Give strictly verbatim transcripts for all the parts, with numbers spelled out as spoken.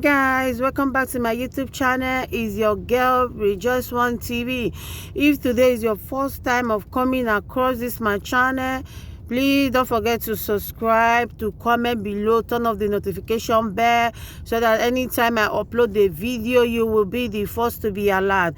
Guys, welcome back to my YouTube channel. Is your girl Rejoice One T V. If today is your first time of coming across this my channel, please don't forget to subscribe, to comment below, turn off the notification bell so that anytime I upload the video, you will be the first to be alert.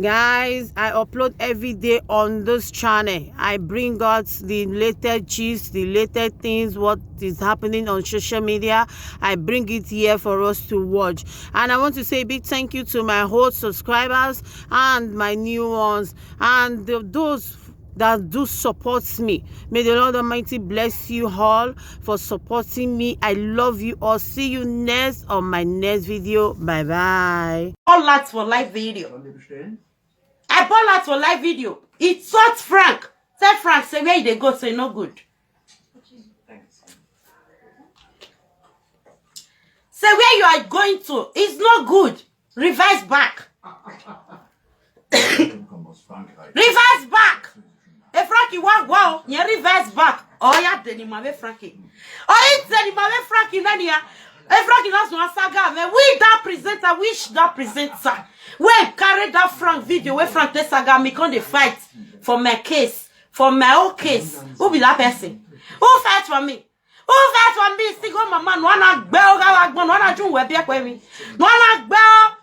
Guys, I upload every day on this channel. I bring out the latest gist, the latest things, what is happening on social media. I bring it here for us to watch. And I want to say a big thank you to my old subscribers and my new ones, and the, those that do support me. May the Lord Almighty bless you all for supporting me. I love you all. See you next on my next video. Bye bye. All that for live video. I ball out for live video. He taught Frank. Tell Frank, say where they go, say no good. Say where you are going to, it's no good. Reverse back. Reverse back. If Frankie walk, wow, you reverse back. Oh yeah, then you Frankie. Oh, it's then you Frankie, Nania. If Frankie doesn't saga, man, we that presenter, wish that presenter. We carry that Frank video, where Frank tell saga, me come dey fight for my case, for my own case. Who be that person? Who fight for me? Who fight for me? Still go, mama, no one bell, no one do we be me. No one bell.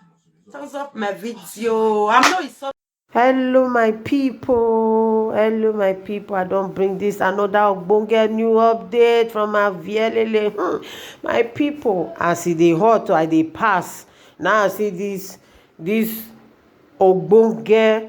Thumbs up my video. I'm no insult. Hello my people, hello my people. I don't bring this another ogbonge new update from Avielele. Hmm. My people, as e dey hot, I dey pass. Now I see this this ogbonge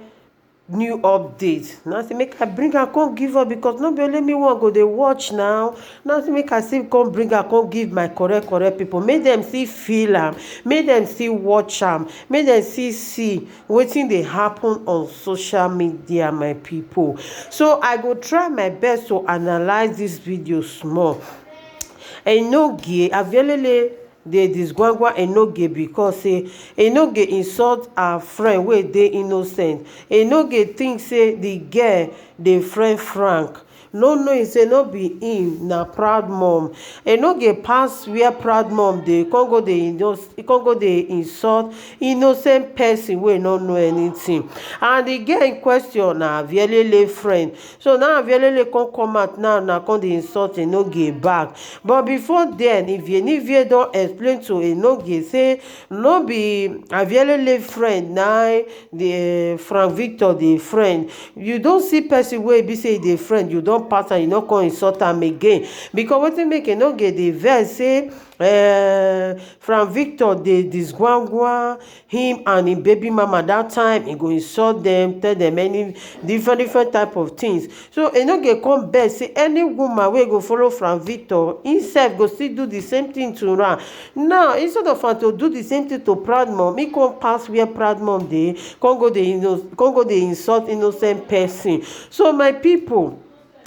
new update. Now I say make I bring am come give up, because no be only me one go dey watch now. Now I say make I still come bring am come give my correct correct people. Make them still feel am. Make them still watch am. Make them still see wetin dey happen on social media, my people. So I go try my best to analyze this video small. Enogie Avielele dey disgwangwa Enogie because say Enogie insult her friend wey dey innocent. Enogie think say the girl dey friend Frank. No knowing say no be him na proud mom. Enogie pass where proud mom dey, come go dey innos-, come go dey insult innocent person wey no know anything. And the girl in question na Avielele friend. So now Avielele come come out now, now come dey insult Enogie back. But before then, Ivie Nivie don explain to Enogie say no be Avielele friend na the, eh, Frank Victor dey friend. You don see person wey be say e dey friend, you don pass am, you no come insult am again. Because wetin make Enogie dey vex say, eh, Frank Victor dey disgwangwa him and him baby mama that time, he go insult them, tell them any different different type of things. So Enogie come beg say any woman wey go follow Frank Victor, himself go still do the same thing to her. Now instead of am to do the same thing to proud mom, he come pass where proud mom dey, come go dey inno-, come go dey insult innocent person. So my people,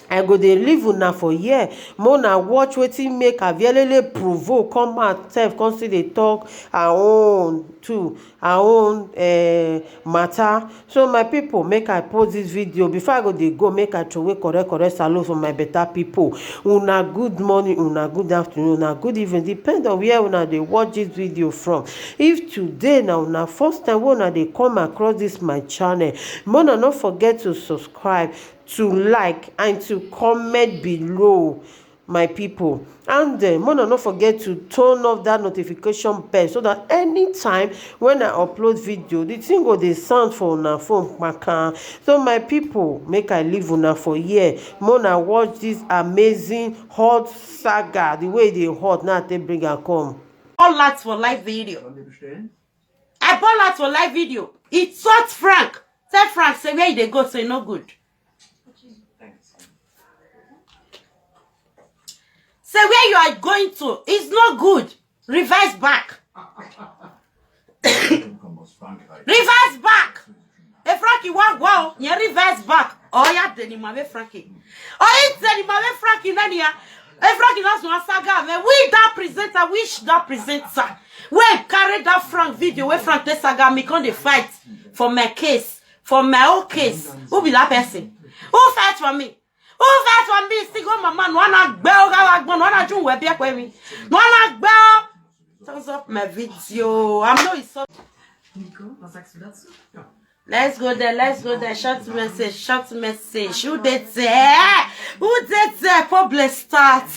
I go dey leave una for here. Make una watch wetin make Avielele provoke come out sef, come still dey talk her own too, her own, eh, matter. So my people, make I post this video. Before I go dey go, make I throway correct correct salute for my better people. Una good morning, una good afternoon, una good evening, depend on where una dey watch this video from. If today na una first time wey una dey come across this my channel, make una no forget to subscribe, to like and to comment below, my people. And then make una no forget to turn off that notification bell so that anytime when I upload video, the thing go dey sound for una phone kpaka. So my people, make I leave una for here. Make una watch this amazing hot saga, the way e dey hot now, take bring am come. All that for live video. I ball out for live video. He taught Frank. Tell Frank, say where they go, say no good. Say where you are going to, it's no good. Reverse back. Reverse back. If Frankie walk, wow, you reverse back. Oh yeah, then you Frankie. Oh, it's then you Frankie, Nania. If Frankie doesn't saga, man, we that presenter, wish that presenter. We carry that Frank video, where Frank tell saga, me come dey fight for my case, for my own case. Who be that person? Who fight for me? Who fight for me? Still go, mama, no one bell, no one do we be me. No one bell. Thumbs up my video. I'm not so. Nico, was sagst du dazu? Let's go there, let's go there. Short message, short message. Who dey there? Who dey there? Problem start.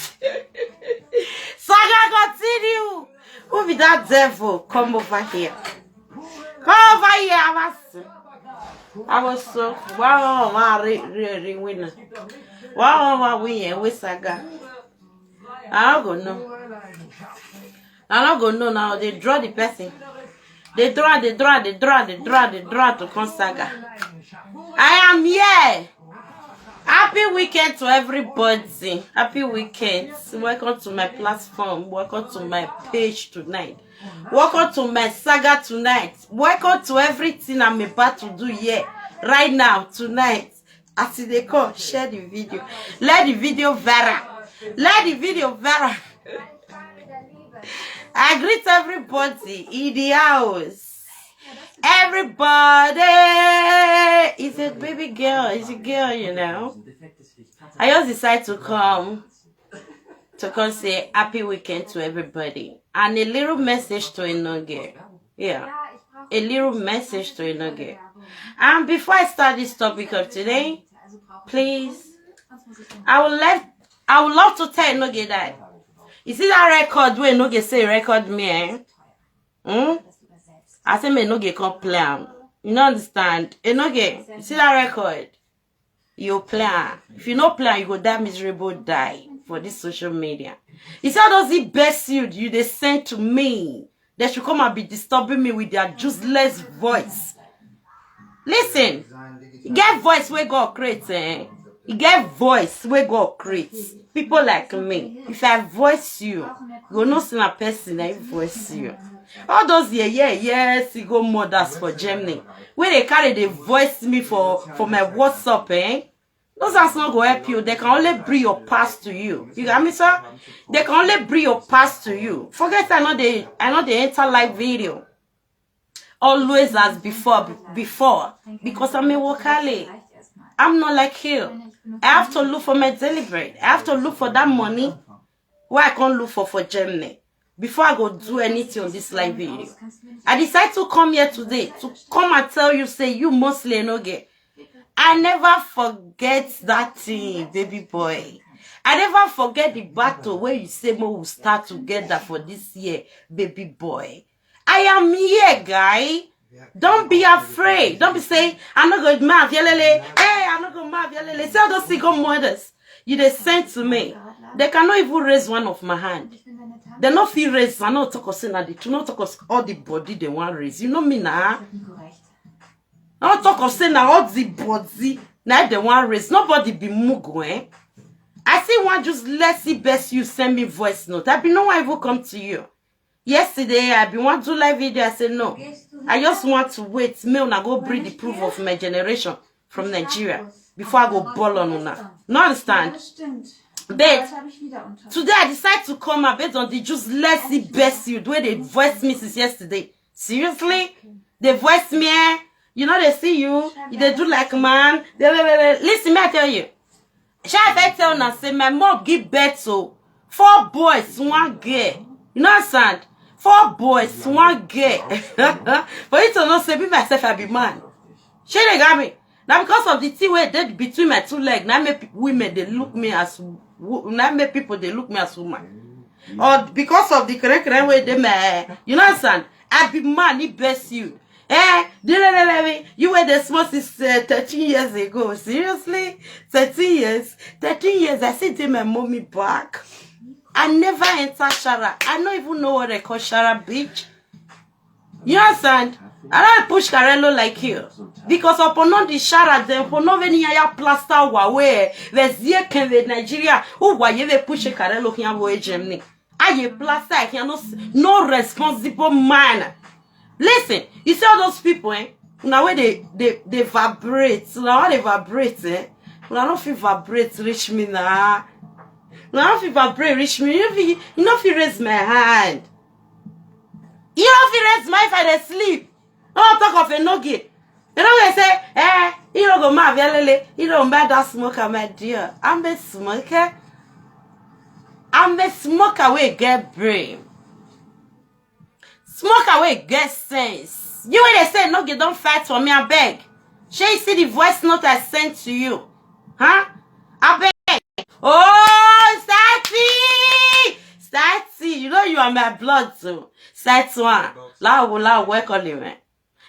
Saga continue. Who be that devil? Come over here. Come over here, I was. I was so. Wow, wow, re re re winner. Wow, wow, wow, win, yeah, win Saga. I don't go know. I don't go know now. They draw the person. They draw, they draw, they draw, they draw, they draw to come Saga. I am here. Happy weekend to everybody. Happy weekend. Welcome to my platform. Welcome to my page tonight. Welcome to my Saga tonight. Welcome to everything I'm about to do here right now tonight. As e dey come, share the video. Let the video viral. Let the video viral. I greet everybody in the house. Everybody is a baby girl. Is a girl, you know. I just decide to come to come say happy weekend to everybody and a little message to Enoge. Yeah, a little message to Enoge. And before I start this topic of today, please, I would love, I would love to tell Enoge that you see that record where Enoge say record me, eh? Hmm? I say me Enoge come play am. You no understand? Enoge, you see that record? You play am. If you no play am, you go die miserable die for this social media. You see all those imbecile you dey send to me. They should come and be disturbing me with their useless voice. Listen, you get voice where God creates, eh? You get voice where God creates. People like me, if I voice you, you go know say na person I voice you. All those yeah yeah yeah single mothers for Germany, where they carry they voice me for for my WhatsApp, eh? Those ones not go help you. They can only bring your past to you. You got me, sir? They can only bring your past to you. Forget I know they I know they enter live video. Always as before before because I'm a worker. I'm not like you. I have to look for my daily bread. I have to look for that money where I can't look for for Germany before I go do anything on this live video. I decide to come here today to come and tell you, say you mostly no get. I never forget that thing, baby boy. I never forget the battle where you say we will start together for this year, baby boy. I am here, guy. Don't be afraid. Don't be saying, I no go mad yelele. Hey, I no go mad yelele. See all those single mothers you they sent to me. They cannot even raise one of my hand. They no feel raise. I no talk of say na the two. No talk of all the body they want raise. You know me now. No talk of say na all the body na they want raise. Nobody be mugu, eh? I see one just let's see best you send me voice note. I be no one even come to you. Yesterday, I be want to live video. I said no. I just want to wait. Me una go bring the proof of my generation from Nigeria before I go ball on una. No understand? But today I decide to come out based on the just let's see best you the way they voice me since yesterday. Seriously? They voice me, eh? You know they see you. They do like man. They, they, they, they. Listen, me I tell you. Shall I tell una say my mom give birth to four boys, one girl. You know understand? Four boys, one girl. For you to know say me myself I be man. Shey they got me. Now because of the thing where dead between my two legs, now make pe- women they look me as wo- now make people they look me as woman. Or because of the correct way they may, you know understand? I be man, he bless you. Eh, you were the small since uh, thirteen years ago. Seriously? thirteen years? thirteen years, I see them my mommy back. I never enter Shara. I don't even know what they call Shara beach. You understand? I don't push Carello like you. Because upon all the Shara, then upon all any higher plaster wa where there's here can with Nigeria. Who why you push Carello here with Germany? Are you plaster? I can no no responsible man. Listen, you see all those people, eh? Now where they they they vibrate. Now how they vibrate, eh? Now I don't feel vibrate reach me now. Now I don't feel vibrate reach me. You know if you, you know if you raise my hand. You know if you raise my if I dey sleep. I don't talk of a nogi. You know they say, eh, you don't go mad, lele. You don't buy that smoker, my dear. I'm a smoker. I'm a smoker. We get brain. Smoker wey get sense. You wey dey say no get don fight for me, abeg. Shey you see the voice note I sent to you? Huh? Abeg. Oh, Sati! Sati, you know you are my blood too. Sati one. Lawo, lawo, where call him, eh?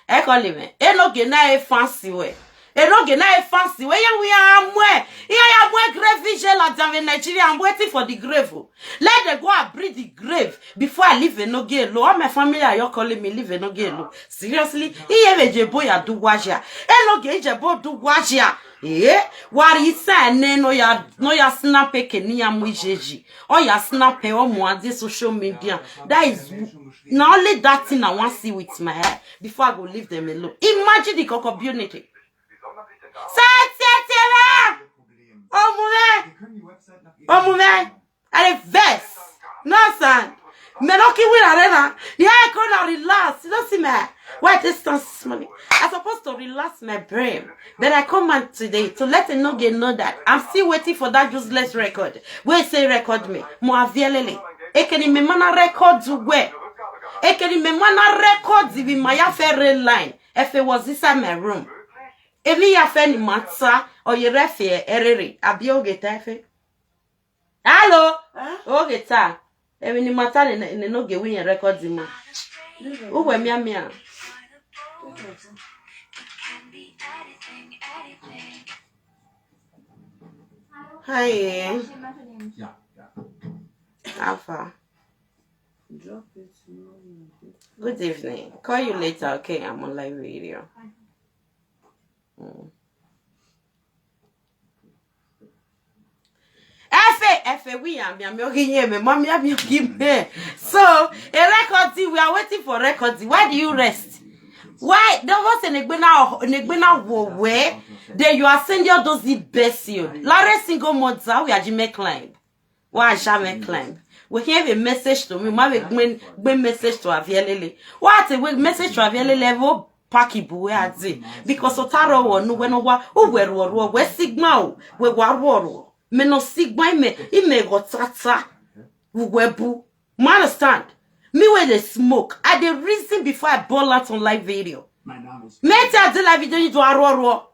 E call him, eh? E no get na e fancy way. E no get na e fancy way. Yan we are mwe. Yan ya mwe grave vigil at Nigeria. I'm waiting for the grave. Oh. Let them go and bring the grave before I leave Enoge alone. All my family are you calling me leave Enoge alone. Seriously? Iye veje boy ya do wajia. Enoge ije bo do wajia. Eh? Wari isa ne no ya no ya snap eke ni ya mu ijeji. Oh ya snap e o mu ade social media. That is na only that thing I wan see with my eye before I go leave them alone. Imagine the cocoa beauty. Say, say, say, omume, omume. I dey vex. No, son. Me no kill win arena. Yeah, I gonna relax. You don't see me. Why this distance this morning? I supposed to relax my brain. But I come out today to let Enoge know that I'm still waiting for that useless record. Where say record me? Mo avielele. Ekeni me mana record where? Ekeni me mana record with my affair rail line. If it was inside my room. Emi ya fe ni mata or you refe erere. Abi oge ta fe. Hello. Huh? Oge ta. Emi ni mata ne ne no ge win record mo. Uwe mia mia. Hi. How far? Good evening. Call you later, okay? I'm on live video. Mm. Efe, Efe, we are me, me, okay, yeah, me, mommy, me, okay, me. So, a record, we are waiting for record. Why do you rest? Why? There was an Egbena, an Egbena wo where then you are sending all those imbecile. Larry single mother, we are Jimmy Klein. Why Jimmy Klein? We have a message to me, my big message to Avielele. What a message to Avielele? Pack ibu we are. Because otaro wo no we no wa u we ro ro we sigma o we wa ro ro me no sigma ime ime go tata we we bu. Man understand? Me wey dey smoke, I dey reason before I ball out on live video. Me tell the live video you do aro aro.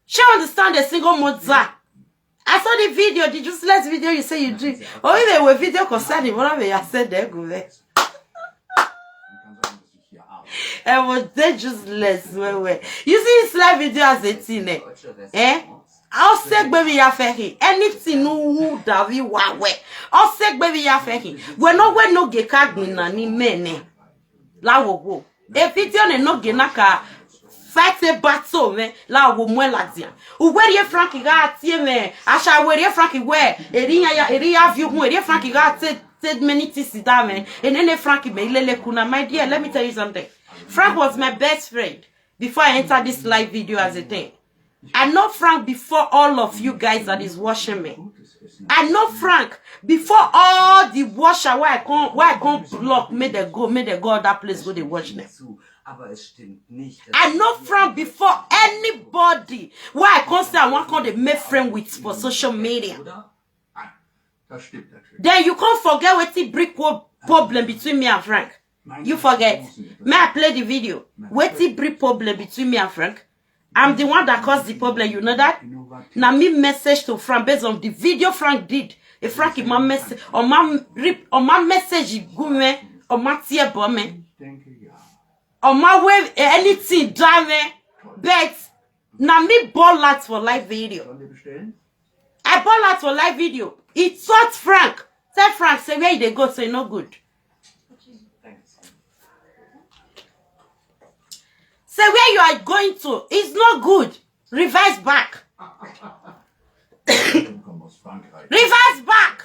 She understand a single mother. I saw the video, the useless video you say you do. Or even a video concerning what I said there go there. I was there just less well well. You see this live video as a teen, eh? Eh? I'll say baby ya fehi. Anything who davi wawe. I'll say baby ya fehi. We no we no ge kagmi na ni mene. La wo wo. A video ne no ge na ka fight a battle me la wo mwe la dia. Uwerie Frank ga tie me. Asha werie Frank we. Eriya ya eriya view mu erie Frank ga te te many things that me. Enene Frank me ilele kuna. My dear, let me tell you something. Frank was my best friend before I enter this live video as a thing. I know Frank before all of you guys that is watching me. I know Frank before all the watcher where I come where I come block, make them go, make them go that place go they watch them. I know Frank before anybody where I come say I want come they make friend with for social media. Then you can't forget what the brick wall problem between me and Frank. You forget. May I play the video? What the brick problem between me and Frank? I'm the one that caused the problem. You know that? Now me message to Frank based on the video Frank did. If Frank in my message on my rip on my message gume on my tear bomb on my way anything done. But now me ball out for live video. I ball out for live video. He taught Frank. Tell Frank say where they go so e no good. Say where you are going to is not good. Reverse back. Reverse back.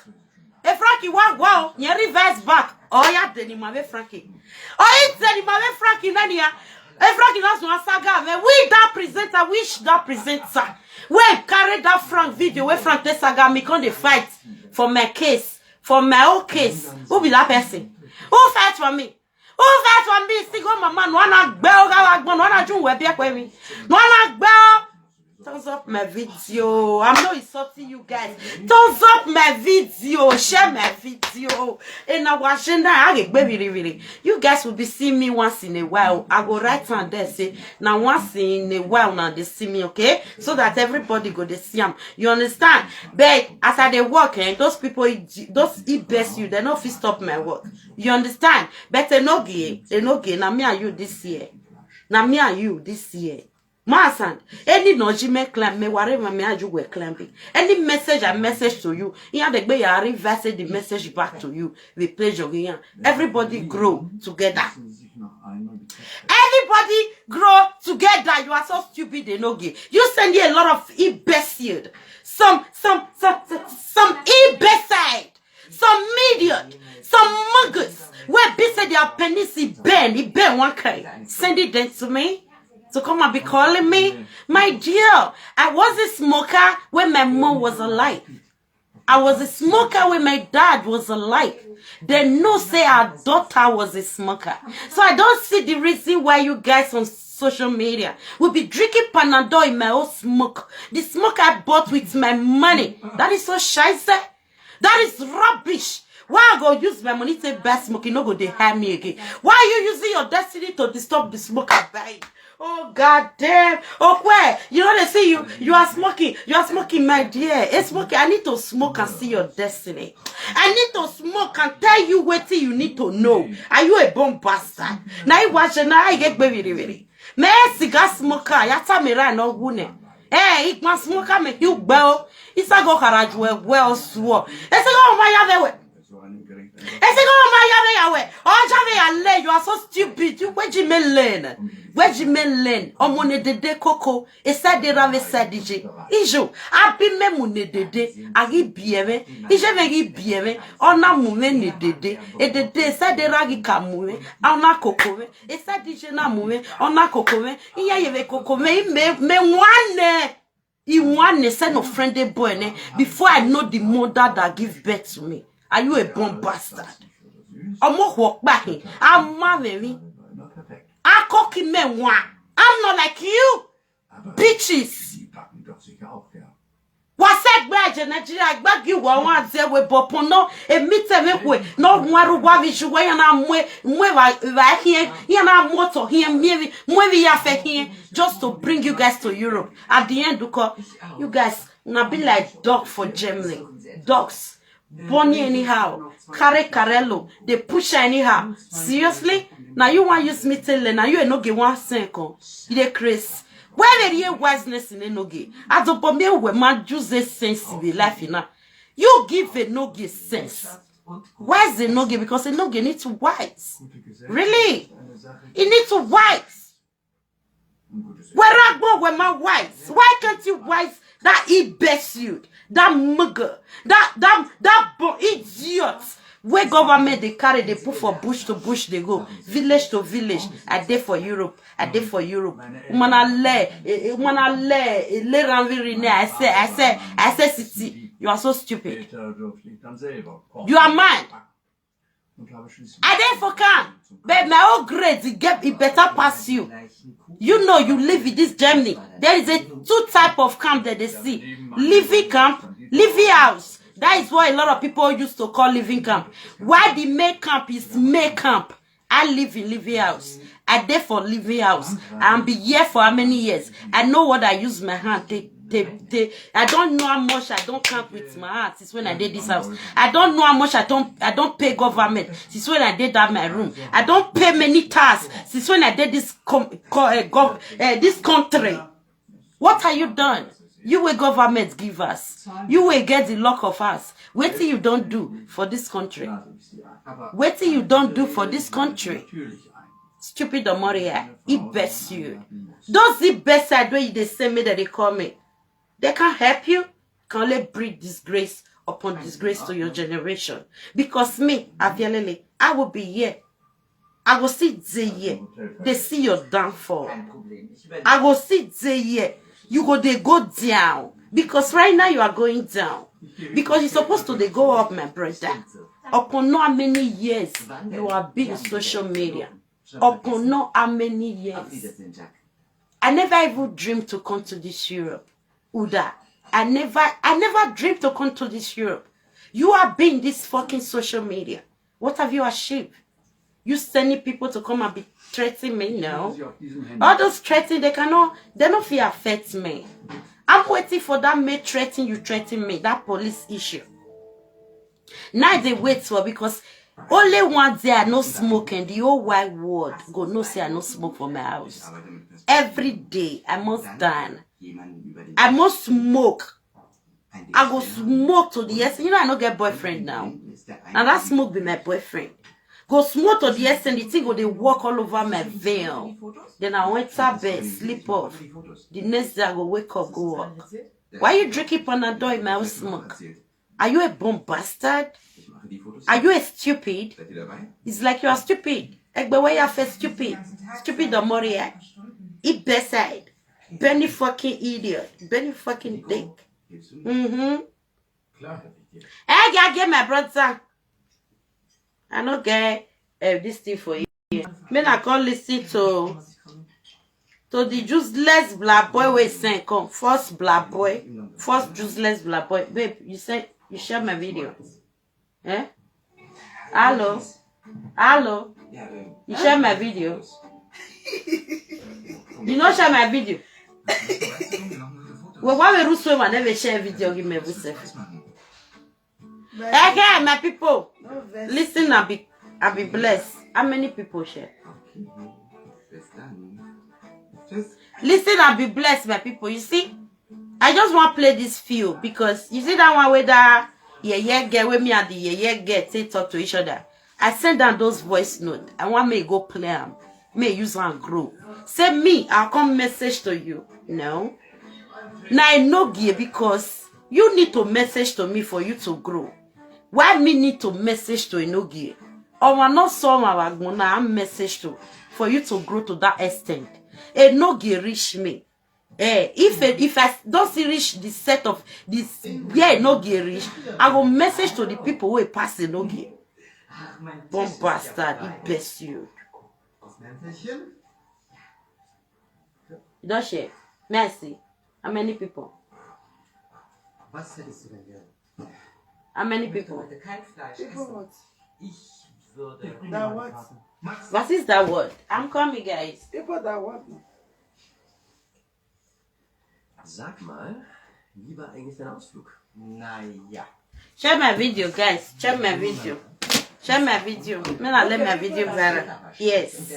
E Frankie wa wa o, nye reverse back. Oya deni ma be Frankie. Oya deni ma be Frankie nani ya. E Frankie na so saga me. We that presenter, wish that presenter. We carry that Frank video, we Frank the saga me come dey fight for my case, for my own case. Who be that person? Who fight for me? Who fight for me? Single mama, no na gbe o ga wa gbon, no na jun we bi e pe mi. No na gbe o. Thumbs up my video. I'm not insulting you guys. Thumbs up my video. Share my video. And now watching that, I get baby really. You guys will be seeing me once in a while. I go right on there say now once in a while now they see me, okay? So that everybody go they see am. You understand? But as I dey work, eh, those people, those e best you, they no fit stop my work. You understand? But they no gay, they no gay. Now me and you this year. Now me and you this year. Masan, any no ji me climb me whatever me and you were climbing. Any message I message to you, in the way I reverse the message back to you. We play jogging. Everybody grow together. Everybody grow together. You are so stupid, they no gay. You send here a lot of imbecile. Some, some, some, some, some imbecile. Some idiot. Some muggers. Where be said their penis is bend. It bend one kind. Send it then to me. To come and be calling me. My dear, I was a smoker when my mom was alive. I was a smoker when my dad was alive. They know say our daughter was a smoker. So I don't see the reason why you guys on social media will be drinking Panadol in my own smoke. The smoke I bought with my money. That is so scheiße. That is rubbish. Why I go use my money to buy smoke? You no go dey hire me again. Why are you using your destiny to disturb the smoke I buy? Oh God damn. Oh where? You know they see you. You are smoking. You are smoking, my dear. It's smoking. I need to smoke and see your destiny. I need to smoke and tell you what you need to know. Are you a bomb bastard? Now you watch it. Now I get baby really. Me cigar smoker. Yata me right now gune. Eh, ikma smoker me you bell. Isago karaju e well swore. Esego ma ya we. Esego ma ya we ya we. Oh, Jave ya le. You are so stupid. You where you may learn? Where you may learn? Omone dede koko. Esa de rave sadije. Ijo. Abi me mune dede. Agi biere. Ije me gi biere. Ona mume ne dede. E dede esa de ragi kamume. Ona kokowe. Esa dije na mume. Ona kokowe. Iya yeve kokowe. Me me wane. He want the son of friendly boy ne, before I know the mother that give birth to me. Are you a born bastard? Omo hwokpa hin. Ama vemi. Akoki me wa. I'm not like you. Bitches. Wasegbe aje Nigeria gbagi wa wa ze we bopo no emite me kwe no nwaru wa vi juwe ya na mwe mwe va va hie ya na moto hie mwe vi mwe vi ya fe hie just to bring you guys to Europe. At the end, look up, you guys na be like dog for Germany. Dogs born anyhow, carry carello, they push anyhow. Seriously? Now you want use me tell now you no get one cent. You dey craze. Where they hear wiseness in enoge? Adopo me we man use a sense in the life enough. You give a noge sense. Why is it noge? Because a noge need to wise. Really? It need to wise. Where I go with my wise? Why can't you wise that imbecile, that mugger, that that that bo idiot? Where government they carry they put for bush to bush they go, village to village. I dey for Europe. I dey for Europe. Woman I lay, woman I lay, lay around very near. I say, I say, I say city. You are so stupid. You are mad. I dey for calm, but my own grade it get it better pass you. You know you live in this Germany. There is a two type of camp that they see. Living camp, living house. That is what a lot of people used to call living camp. Why the main camp is main camp? I live in living house. I dey for living house. I be here for how many years? I know what I use my hand take. Take, take. I don't know how much I don't count with my hand since when I did this house. I don't know how much I don't I don't pay government since when I did that my room. I don't pay many tax since when I did this com, co, uh, gov, uh, this country. What are you done? You will government give us. You will get the luck of us. Wait till you don't do for this country. Wait till you don't do for this country. Stupid Omoria, it best you. Those the best side where they send me that they call me. They can't help you. Can only bring disgrace upon disgrace to your generation. Because me, Avialele, I will be here. I will sit there here. They see your downfall. I will sit there here. You go they go down. Because right now you are going down. Because you're supposed to they go up, my brother. Upon not how many years you have been on social media. Upon not how many years. I never even dreamed to come to this Europe. Buddha. I never, I never dreamed to come to this Europe. You are being this fucking social media. What have you achieved? You sending people to come and be threatening me now. All those threatening, they cannot, they don't feel affect me. I'm waiting for that may threaten you, threaten me, that police issue. Now they wait for, because only one day I no smoke and the whole wide world go no say I no smoke for my house. Every day I must done. I must smoke. I go smoke to the extent. You know I no get boyfriend now. And that smoke be my boyfriend. Go smoke to the extent the thing go they walk all over my veil. Then I went to bed, sleep off. The next day I go wake up, go work. Why you drinking Panadol in my house smoke? Are you a bomb bastard? Are you a stupid? It's like you are stupid. Egbe where you are stupid. Stupid Omori, eh? Eat bedside. Benny fucking idiot. Benny fucking dick. Mm-hmm. Hey, yeah, get my brother. I no get uh, this thing for you. Men I can't listen to to the useless black boy we send come. First black boy. First useless black boy. Babe, you send you share my video. Eh? Hello? Hello? You share my video? You no share my video? Well, why we Russo man never share video give me yourself? Again, my people, listen and be and be blessed. How many people share? Listen and be blessed, my people. You see, I just want to play this few because you see that one where that yeah yeah girl with me and the yeah yeah girl they talk to each other. I send down those voice note. I want me go play them. Me use and grow. Say me, I'll come message to you. No. Now I know gear because you need to message to me for you to grow. Why me need to message to Enogie? Or I not saw my wagona message to for you to grow to that extent. Enogie reach me. Eh, if it, if I don't see reach the set of this where Enogie reach, I go message to the people who pass Enogie. Bomb bastard, it best you. You don't share. May I see? How many people? How many people? People what? That what? What is that word? I'm coming, guys. People that what? Sag mal, wie war eigentlich dein Ausflug? Naja. Share my video, guys. Share my video. Share my video. Me not let my video viral. Yes.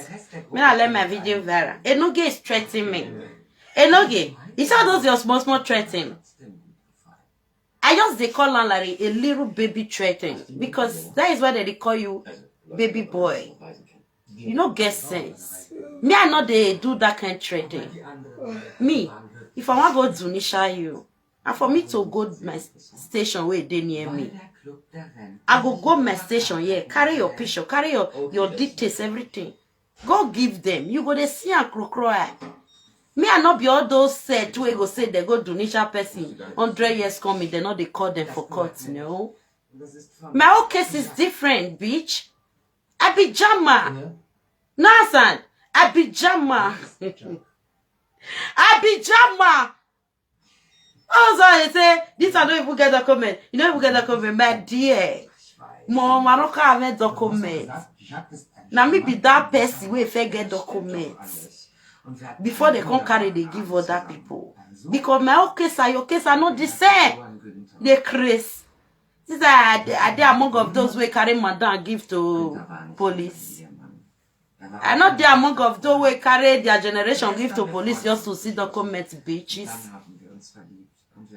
Me not let my video viral. Enoge is threatening me. Enoge, you saw those your small small threatening. I just they call on like a little baby threatening because that is why they call you baby boy. You no get sense. Me, I know they do that kind of threatening. Me, if I want go Zunisha you, and for me to go my station where they near me, I go go my station here, carry your picture, carry your your details, everything. Go give them. You go they see and crow crow eye. Me, I not be all those said to go say they go Dunisha person hundred years coming, they not they call them for court, no. My own case is different, bitch. I be Jama. Nasan, I be Jama. I be Jama. Also, I say this I don't even get the comment. You don't even get the comment, my dear. Mom, I don't have a document. Now me be that person where if I get documents before they come carry they give other people. Because my own case and your case are not the same. They craze. This I, I dey among of those wey carry madam give to police. I not dey among of those wey carry their generation give to police just to see document, bitches.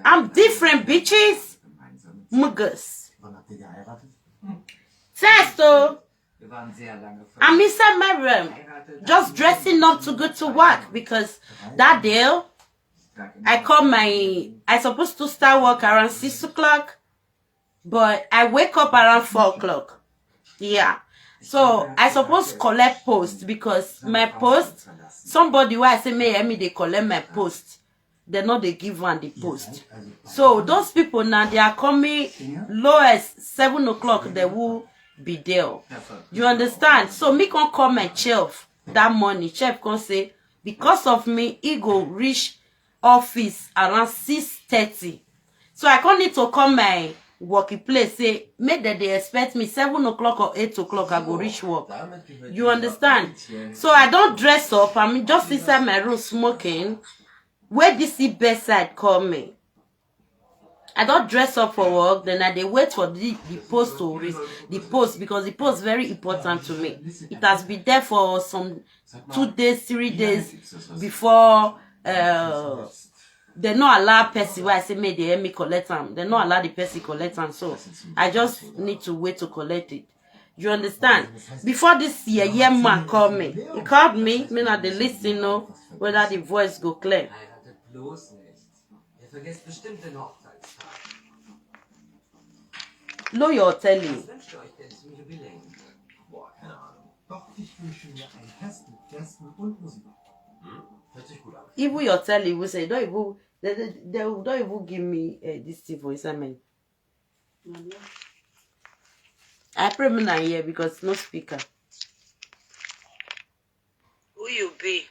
I'm different, bitches. Muggers. First, oh, I'm inside my room, just dressing up to go to work because that day I call my, I supposed to start work around six o'clock, but I wake up around four o'clock. Yeah. So I supposed collect post because my post, somebody where I say may me they collect my post, they not they give one the post. So those people now they are coming lowest seven o'clock. They will be there. You understand? So me can call my chef that morning. Chef can say because of me, he go reach office around six thirty. So I come need to come my working place, say, make dem dey expect me seven o'clock or eight o'clock, I go reach work. You understand? So I don dress up, I'm just inside my room smoking. Wey this bedside call me. I don dress up for work, then I dey wait for the, the post to reach, the post, because the post very important to me. It has been there for some two days, three days before, uh, dem no allow person wey I say make dem help me collect am. Dem no allow the person collect am, so I just need to wait to collect it. You understand? Before this yeye man call me, he called me, make I dey listen, know whether the voice go clear. Heiratet bloß nicht. Ihr vergesst bestimmt den Hochzeitstag. Know your telly. Was wünscht ihr euch denn zum Jubiläum? Boah, keine Ahnung. Doch, ich wünsche mir ein Fest mit Gästen und Musik. Hm? Hört sich gut an. Even your telly, we say, don't even, they, they, they don't even give me, uh, this thing for inside my. I pray me na here because no speaker. Who you be?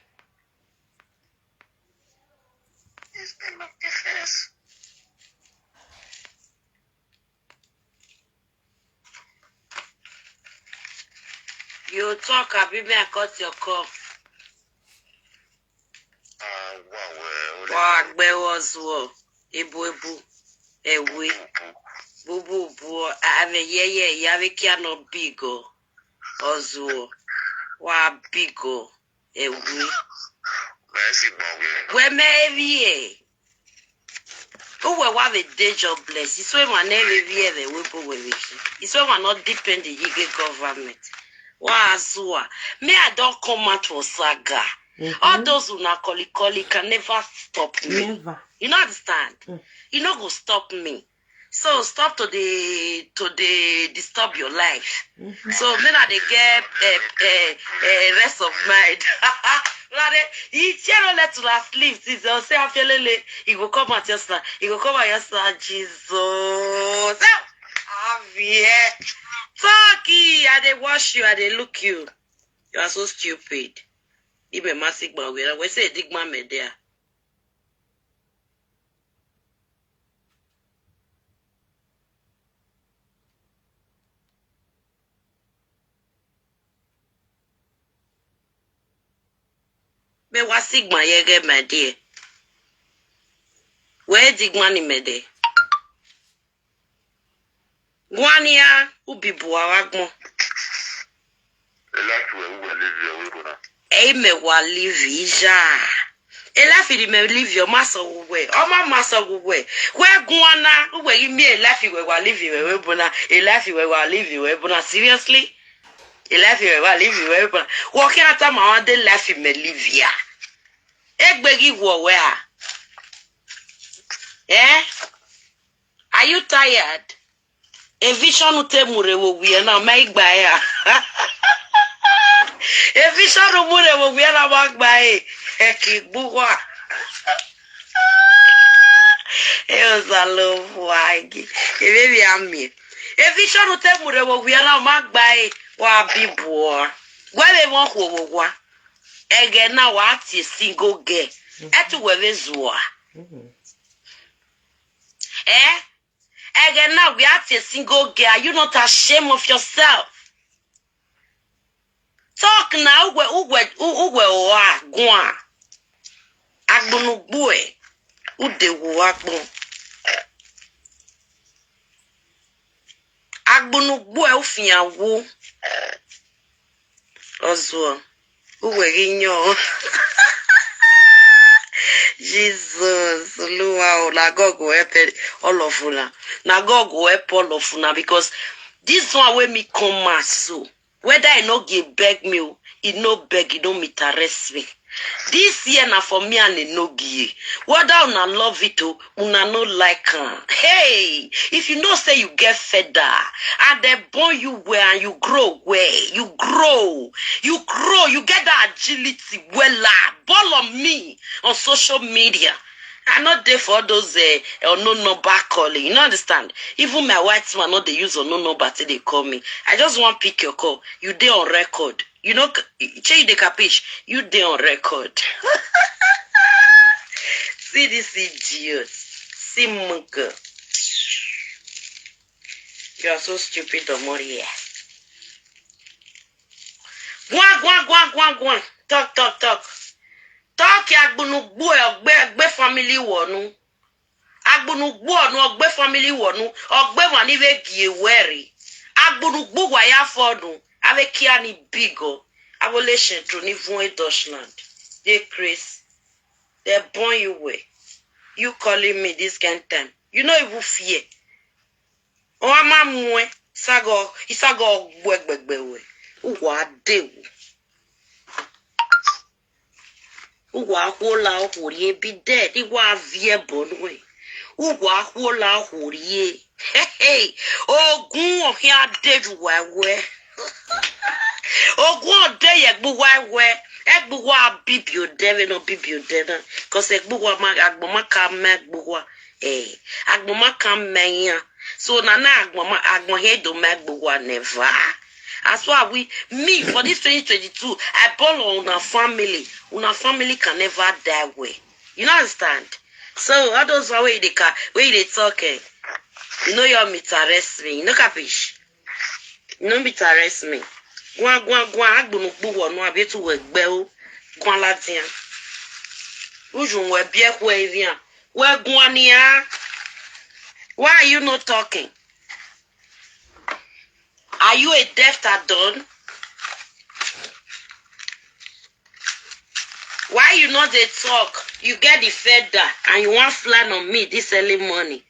This thing look different. You talk, abi me I cut your call. Ah, wow, eh, ole. Wa gbe wo zuo, ebu ebu, ewe. Bubu, bubu. Bubu, bubu, ave yeye, yave kia no bigo. Ozuo. Wa bigo, ewe. Merci, bon, oui. We me evie. Uwe wa ve de jobless. Iso ema ne ve vie ve we bo we ve ki. Iso ema not depend the yige government. Wa azua. Me, I don't come out for saga. All those una koli koli can never stop me. Never. You no understand? You no go stop me. So stop to dey, to dey disturb your life. So me na dey get, eh, eh, eh, rest of mind. Una dey, he share no let una sleep. Since I say afielele, he go come out just now. He go come out just now. Jesus. Avie. Talkie, I dey watch you, I dey look you. You are so stupid. Ibe masigba we say digma media. Me wa sigma yege, my dear. Where digma ni mede? Guania, ubi bua wagmo. Elafi we uwe live your way bona. Ei me wa live ija. Elafi di me live your maso uwe. Oma maso uwe. We guana, uwe imi elafi we wa live we we bona. Elafi we wa live we bona. Seriously? Elafi we wa live we bona. Walking after my one day life me live ya. Egbegi wo we a. Eh? Are you tired? Evision te mure wo wie na ma igba ya. Evision mure wo wie na ma gba e. Eki gbuwa. E o zalo wagi. E baby ami. Evision te mure wo wie na ma gba e. Wa bibo. Gwa be mo ho wo wa. Ege na wa ti single girl. Etu we be zuwa. Eh? Ege na we ati single girl. Are you not ashamed of yourself? Talk na, ugwe, ugwe, u-, ugwe oa, gwa. Agbunugbu e, ude wo agbo. Agbunugbu e, ufian wo. Ozuo. Uwe gị nyọọ. Jesus, Oluwa o, na God go help all of una. Na God go help all of una, because this one wey me come out so, whether e no give beg me o, e no beg, e no meet arrest me. This year na for me and Enogie. Whether una love it o, una no like am. Hey, if you know say you get feather and dem born you well and you grow well, you grow, you grow, you get that agility wella. Ball on me on social media. I no dey for all those, eh, unknown number calling. You no understand? Even my white man no dey use unknown number till they call me. I just wan pick your call. You dey on record. You know, shey you dey capish? You dey on record. See this idiot. See Munka. You are so stupid, Omoria. Gwan, gwan, gwan, gwan, gwan. Talk, talk, talk. Talk ya gbunu gbu e ogbe, ogbe family wonu. Agbunu gbu onu ogbe family wonu. Ogbe wani ve gie weri. Agbunu gbu wa ya fonu. Ave kia ni bigo. Avo le centro ni vun e Deutschland. They crazy. They born you way. You calling me this kind time. You no even fear. O ama mue. Sago, isago gbegbegbe we. Uwa de wo. Uwa hola horie be dead. Iwa vie bonwe. Uwa hola horie. Hey, hey. Ogun ohia de ju wa we. Ogun ode ye gbu wa we. Egbu wa bibi ode ve no bibi ode na. 'Cause egbu wa ma agbo ma ka me gbu wa. Eh, agbo ma ka me ya. So na na agbo ma agbo he do me gbu wa never. As why we me for this twenty twenty-two, I ball on una family. Una family can never die way. You know understand? So all those one wey you dey ca- wey you dey talk, eh, you know your meet arrest me. You know capish? You know meet arrest me. Gwan gwan gwan agbunu gbu wonu abi tu we gbe o. Gwan la dia. Uju we bie kwe irian. We gwan ni a. Why are you not talking? Are you a deaf and dumb? Why you not dey talk? You get the feather and you wan fly on me this early morning.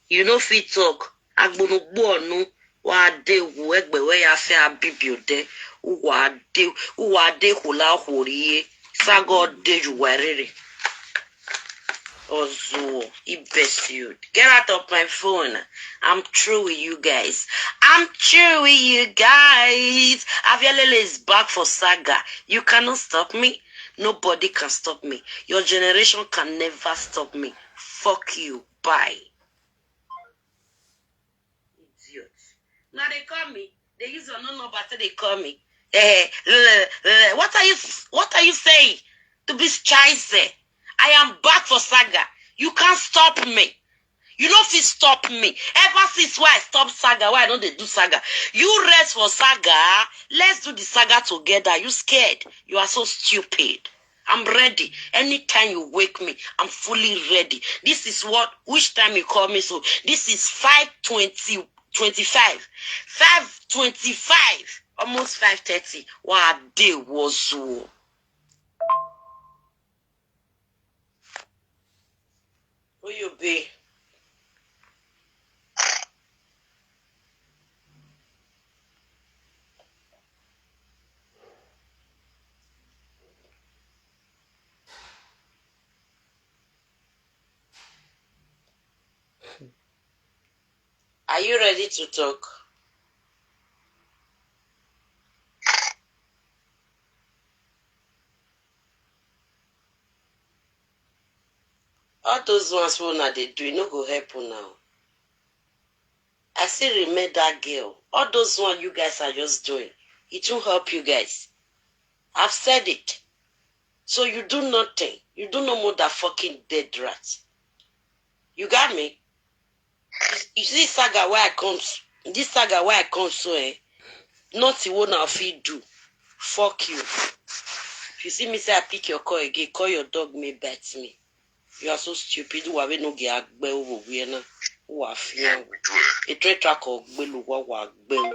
You no fit talk. Agbonugbo onu wa de wu egbe we ya fe abibi ode. Uwa de uwa de hula horie. Sago de ju werere. Ozuo, imbecile. Get out of my phone. I'm through with you guys. I'm through with you guys. Avialele is back for saga. You cannot stop me. Nobody can stop me. Your generation can never stop me. Fuck you. Bye. Idiot. Now they call me. They use your no number till they call me. Eh, eh, eh, what are you what are you saying? To be scheiße. I am back for saga. You can't stop me. You no fit stop me. Ever since why I stop saga, why I don't dey do saga? You rest for saga. Let's do the saga together. You scared? You are so stupid. I'm ready. Anytime you wake me, I'm fully ready. This is what which time you call me so. This is five twenty twenty-five. Five twenty-five. Almost five thirty. Wa de wo zuo. Who you be? Are you ready to talk? All those ones wey una dey do, e no go help una o. I still remember that girl. All those ones you guys are just doing, it won't help you guys. I've said it. So you do nothing. You do no more than fucking dead rat. You got me? You see this saga where I come, this saga where I come so, eh? Nothing wey una fit do. Fuck you. If you see me say I pick your call again, call your dog may bite me. You are so stupid. Who are we no get agbe over here now? Who are fear? A traitor called Gbelu, what wa gbeu?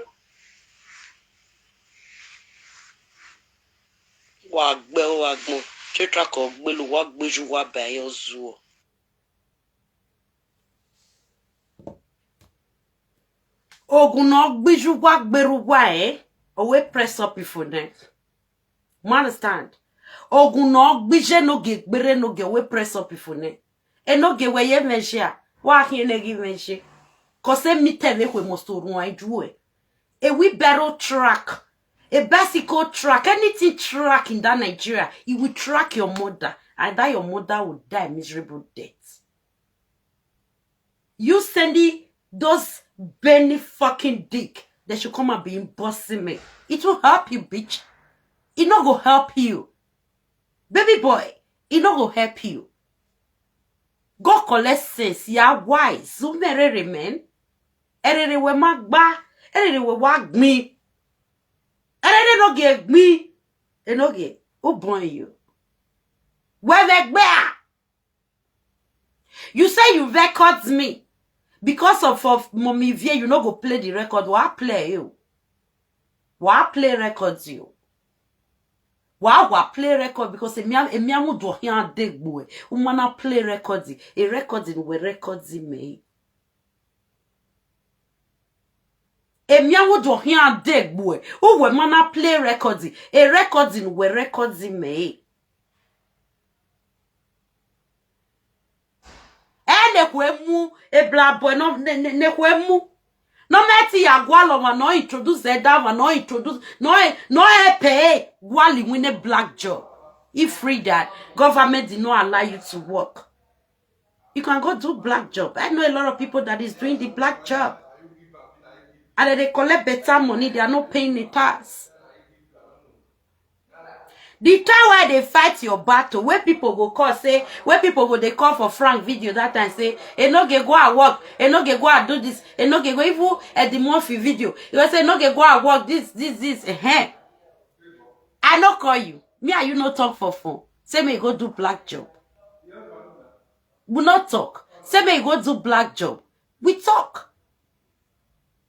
Wa gbeu, wa gbon. Traitor called Gbelu, what gbeju, wa by your zuo. Ogun no gbiju wa gberu wa, eh? Owe press up for next. You understand? Ogun no gbije no ge gbere no ge we press up for ne. E no ge we ye venture. Wa hi ne gi venture. 'Cause e mi te ve kwe mo so run ai ju e. E we battle track. A bicycle track. Anything track in that Nigeria, it will track your mother. And that your mother will die miserable death. You sending those Benny fucking dick. They should come and be embossing me. It will help you, bitch. It not go help you. Baby boy, it not go help you. Go collect sense, ya wise. Zumerere, man. Erere we magba. Erere we wagmi. Erere no give me. E no give. Who born you? Where we gbea? You say you record me. Because of, of Mommy Vie, you no go play the record. Wa play you. Wa play records you. Wa wa play record because emi emi amu do here degbo. Umana play record. A record in we record me. Emi amu do here degbo. Who we mana play record? A record in we record me. E ne kwe mu, e bla boy, no, ne, ne, ne kwe mu. No meti ya gwalo ma no introduce e da ma no introduce, no e, no e pay gwali win a black job. If free that, government did not allow you to work. You can go do black job. I know a lot of people that is doing the black job. And they collect better money, they are not paying the tax. The time where they fight your battle, where people go call say, where people go they call for Frank video that time say, e no get go and work, e no get go and do this, e no get go even at the Murphy video. You go say, "No get go and work, this, this, this, eh." I no call you. Me and you no talk for phone. Say me go do black job. We no talk. Say me go do black job. We talk.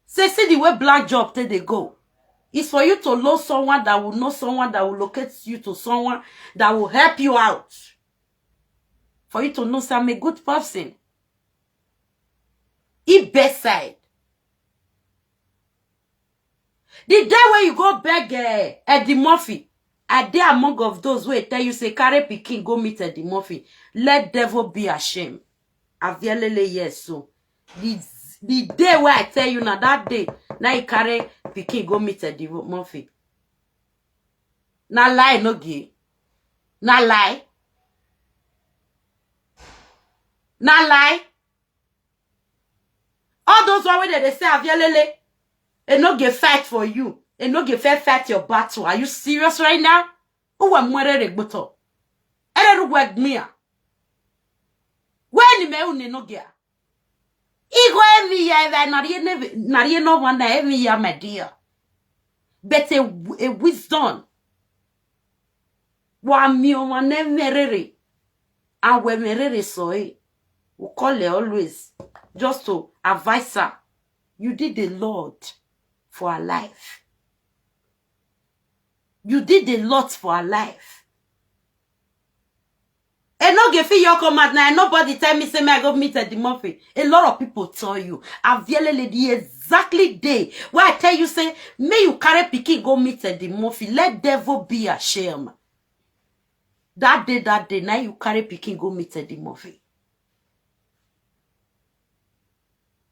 Say, see the way black job take they go. It's for you to know someone that will know someone that will locate you to someone that will help you out. For you to know say I'm a good person. If bedside. The day when you go beg uh, Eddie Murphy, I dey among of those who tell you say carry pikin go meet Eddie Murphy. Let devil be ashamed. Avielele, yes, so the the day where I tell you now that day, now you carry pikin go meet Eddie Murphy. Na lie, no gay. Na lie. Na lie. All those one wey dem dey say Avielele, e no get fight for you. E no get fair fight your battle. Are you serious right now? Uwe mwere regboto. Ere ruwe gmia. When me uni no get. Igo every year, every, not yet, not yet, no one, every year, my dear. But a, a wisdom. Wa mi o wa ne merere. And we merere so eh. We call her always. Just to advise her. You did a lot for her life. You did a lot for her life. E no get fit your command now. Nobody tell me say me I go meet Eddie Murphy. A lot of people tell you. Aviele lady exactly day where I tell you say me you carry pikin go meet Eddie Murphy. Let devil be ashamed. That day, that day, now you carry pikin go meet Eddie Murphy.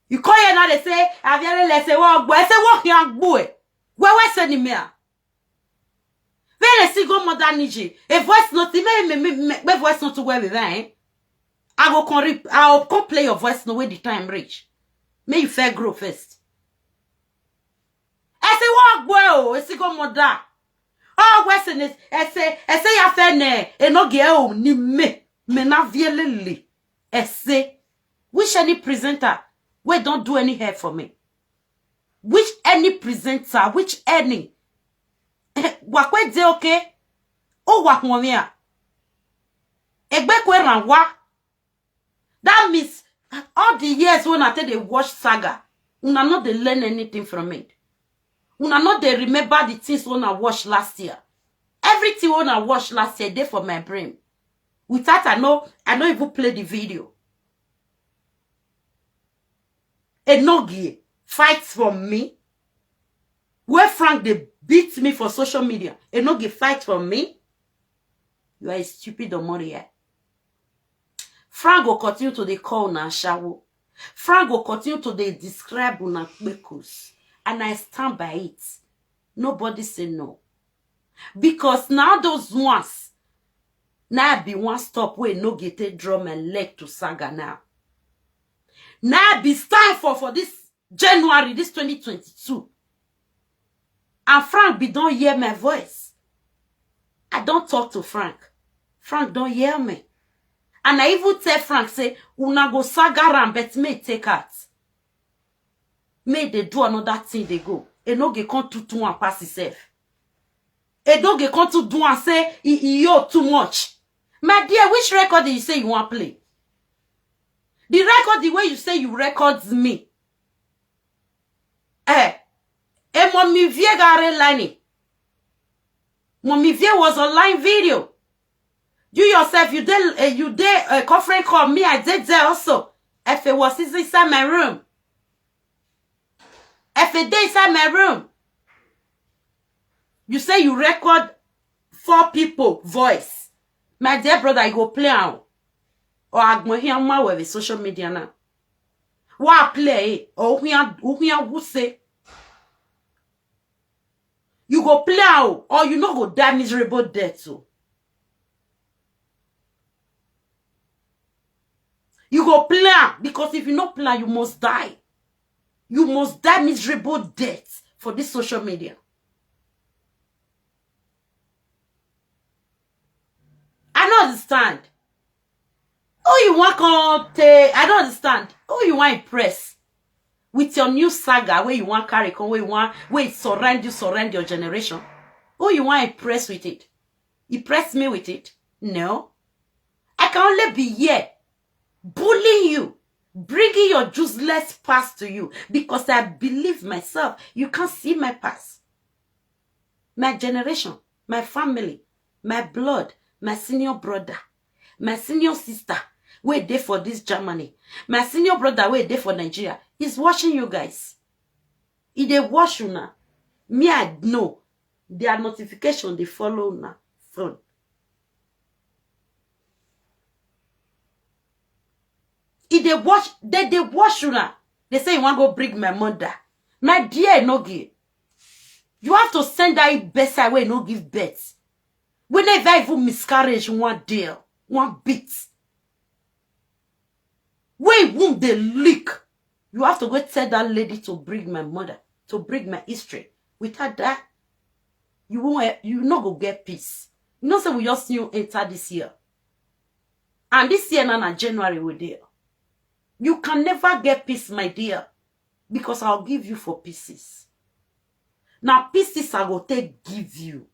You call here now they say Aviele le say what boy. I say what young boy. Where where send him here? Very single mother Niji. A voice note, me, me, me, me, me voice note to where we were, eh? I go come rip, I will come play your voice no when the time reach. May you fair grow first. I say, what boy, oh, a single mother. Oh, where say this? I say, I say, ya fair ne, e no get oh, ni me, me na vielele. I say, which any presenter, we don't do any hair for me. Which any presenter, which any? Wakwe de okay? Oh, wakwamia. Egbe kwe ranwa. That means all the years when I tell they watch saga, una not they learn anything from it. Una not they remember the things when I watched last year. Everything when I watched last year, they for my brain. Without I know, I don't even play the video. Enogie fight for me. Where Frank they beat me for social media. Enogie fight for me. You are a stupid Omoria. Frank will continue to they call na shawo. Frank will continue to they describe una kpekus. And I stand by it. Nobody say no. Because now those ones, now I be one stop where no get a drum and leg to saga now. Now I be stand for for this January, this twenty twenty-two. And Frank be don't hear my voice. I don't talk to Frank. Frank don't hear me. And I even tell Frank say, "Una go saga am, but make e take out. Make e dey do another thing dey go. Enogie come too too am pass himself. Enogie come too do am say e, e owe too much." My dear, which record you say you wan play? The record the way you say you record me. Eh, e Mommy Vie ga re line. Mommy Vie was online video. You yourself, you dey, eh, you dey, eh, conference call. Me, I dey there also. Efe was inside my room. Efe dey inside my room. You say you record four people voice. My dear brother, you go play am. Or agbon here ma we social media now. Wa play, eh? Or here, here who say? You go play am, or you no go die miserable death o. You go play am, because if you no play am, you must die. You must die miserable death for this social media. I no understand. Who you wan come take? I no understand. Who you wan impress with your new saga wey you wan carry come, wey you wan, wey surround you, surround your generation? Who you wan impress with it? Impress me with it? No. I can only be here bullying you, bringing your useless past to you, because I believe myself. You can't see my past. My generation, my family, my blood, my senior brother, my senior sister wey dey for this Germany, my senior brother wey dey for Nigeria is watching you guys. E dey watch una. Me, I know. Their notification dey follow una phone. E dey watch, they dey watch una. They say you wan go bring my mother. My dear Enogie, you have to send that bedside wey no give birth. We never even miscarriage one day, one beat. Wey womb dey leak. You have to go tell that lady to bring my mother, to bring my history. Without that, you won't, you no go get peace. You know say we just new enter this year. And this year na, na January we dey. You can never get peace, my dear, because I'll give you for pieces. Na pieces I go take give you.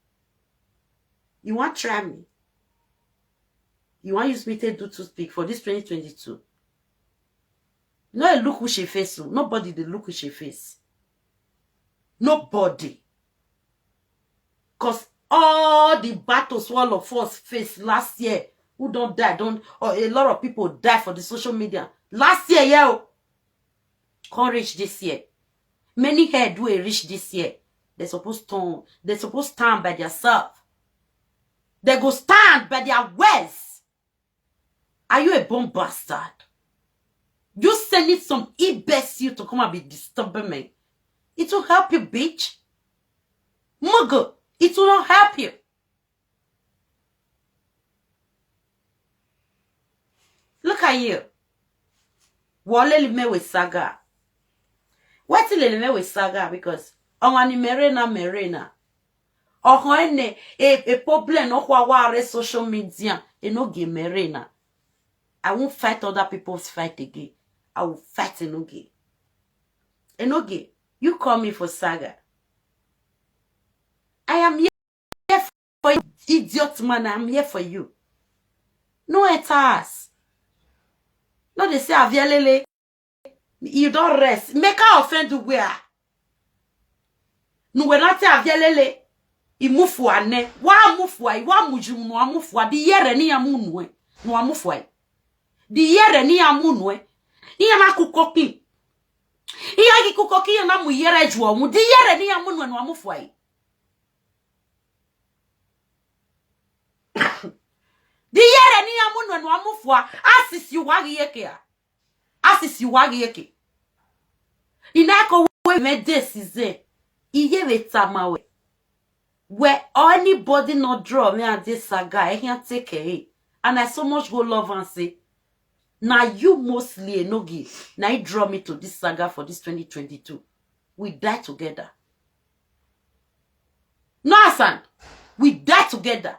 You wan try me? You wan use me take do toothpick for this twenty twenty-two? No dey look who she face o. Nobody dey look who she face. Nobody. 'Cause all the battles wey all of us face last year, who don die, don, or a lot of people die for the social media last year, yeah, o. Come reach this year. Many head wey reach this year, they suppose turn, they suppose stand by their self. They go stand by their words. Are you a born bastard? You sending some imbecile to come and be disturbing me. It will help you, bitch. Mugu, it will not help you. Look at you. Wole li me with saga. What li me with saga? Because on ni merena merena. Ohon ene, a, a problem no kwa ware social media. E no give me reina. I won't fight other people's fight again. I will fight Enogie. Enogie, you call me for saga. I am here for you, idiot man. I am here for you. No enter us. No, they say Avialele. You don't rest. Make her offend where? Nuwe na te Avialele. Imufua ne. Wa mufua, wa mujumu, wa mufua. Di yere ni ya munwe. Wa mufua. Di yere ni ya munwe. Iya na kukoki. Iya ki kukoki ya na mu yere juo mu. Di yere ni ya munwe, wa mufua. Di yere ni ya munwe, wa mufua. Asisi wa gi yeke a. Asisi wa gi yeke. Ina ko we me de size. Iye we tamawe. Where anybody not draw me at this saga, I can't take it. And I so much go love and say, now you mostly Enogie. Now you draw me to this saga for this twenty twenty-two. We die together. No, Hassan, we die together.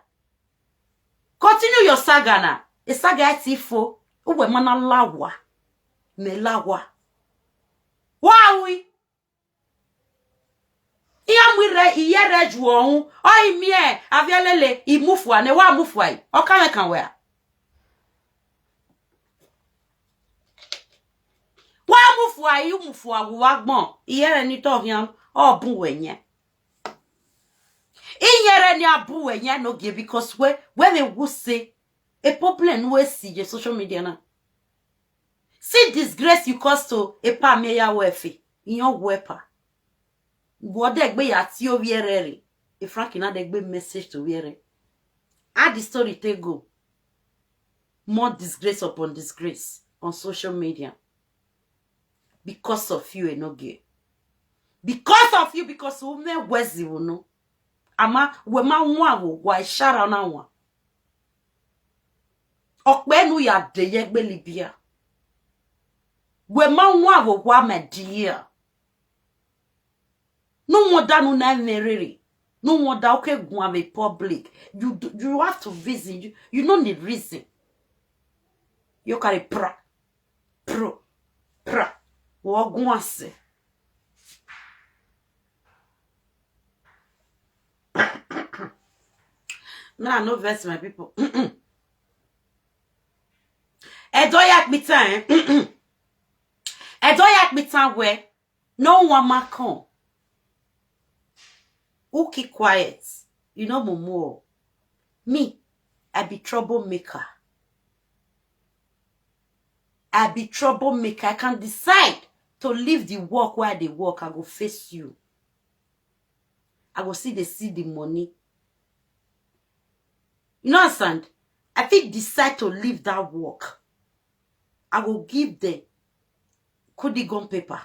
Continue your saga now. Esaga tifo, uwe mana lawa, me lawa. Wawi. Iya mwire, iyere juo, o imie, avielele, imufua, ne wa mufua, o kame kan wea. Wa mufua, i mufua, wa gbon, iyere ni to hiam, o bun wenye. Iyere ni abun wenye no ge, because we, we me wu se, a problem we si je social media na. See disgrace you cause to a pa me ya wefe, in your wepa. Go de gbe ya ti o viere re. A Frankie na de gbe message to viere. How the story take go? More disgrace upon disgrace on social media. Because of you, Enoge. Because of you, because ume wezi uno. Ama, we ma nwa wo, wa ishara na nwa. Okpe nu ya de ye gbe Libya. We ma nwa wo, wa me dear. No wonder no na merere. No wonder, okay, go am a public. You do, you have to reason. You, you no need reason. You carry pra, pro, pra. Wo go ase. Now, no vex, my people. Mm-mm. Edo yak me time. Mm-mm. Edo yak me time where no one man come. Who keep quiet? You know, Momo. Me, I be troublemaker. I be troublemaker. I can decide to leave the work where I dey work. I go face you. I go see they see the money. You know, understand? I fit decide to leave that work. I go give them Kudigon paper.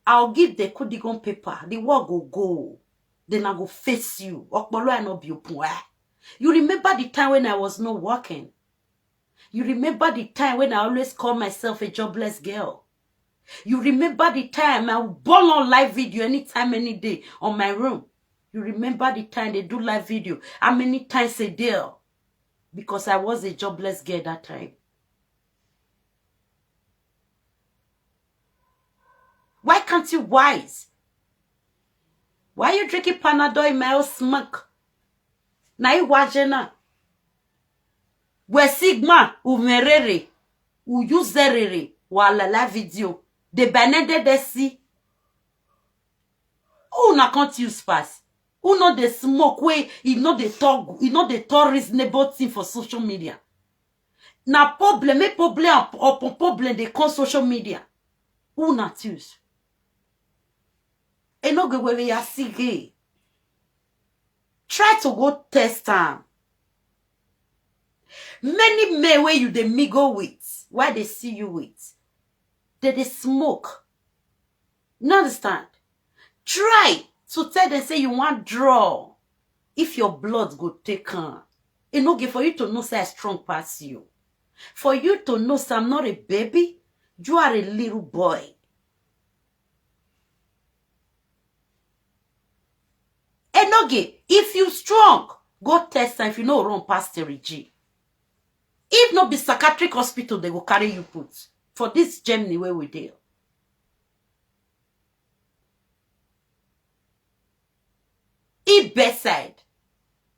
I'll give the Kudigon paper. The work go go. Then I go face you. Okpolo I no be open. Eh? You remember the time when I was not working? You remember the time when I always call myself a jobless girl? You remember the time I ball on live video anytime, any day on my room? You remember the time they do live video? How many times a day? Because I was a jobless girl that time. Why can't you wise? Why you drinking Panadol in my own smoke? Na iwajena. We sigma umerere, u userere, wa lala video. De benede de si. Who na can't use pass? Who know the smoke way? You know the talk. You know the talk reasonable thing for social media. Na problem, make problem up- upon problem. They come social media. Who not use? E no go where ya see gay. Try to go test am. Many men where you dey mingle with, why they see you with, they dey smoke. You understand? Try to tell them say you want draw. If your blood go take on, e no get for you to know say I strong pass you. For you to know say I'm not a baby, you are a little boy. Enoge, if you strong, go test am. If you no run past Terry G. If no be psychiatric hospital, they go carry you put for this Germany where we deal. If bedside,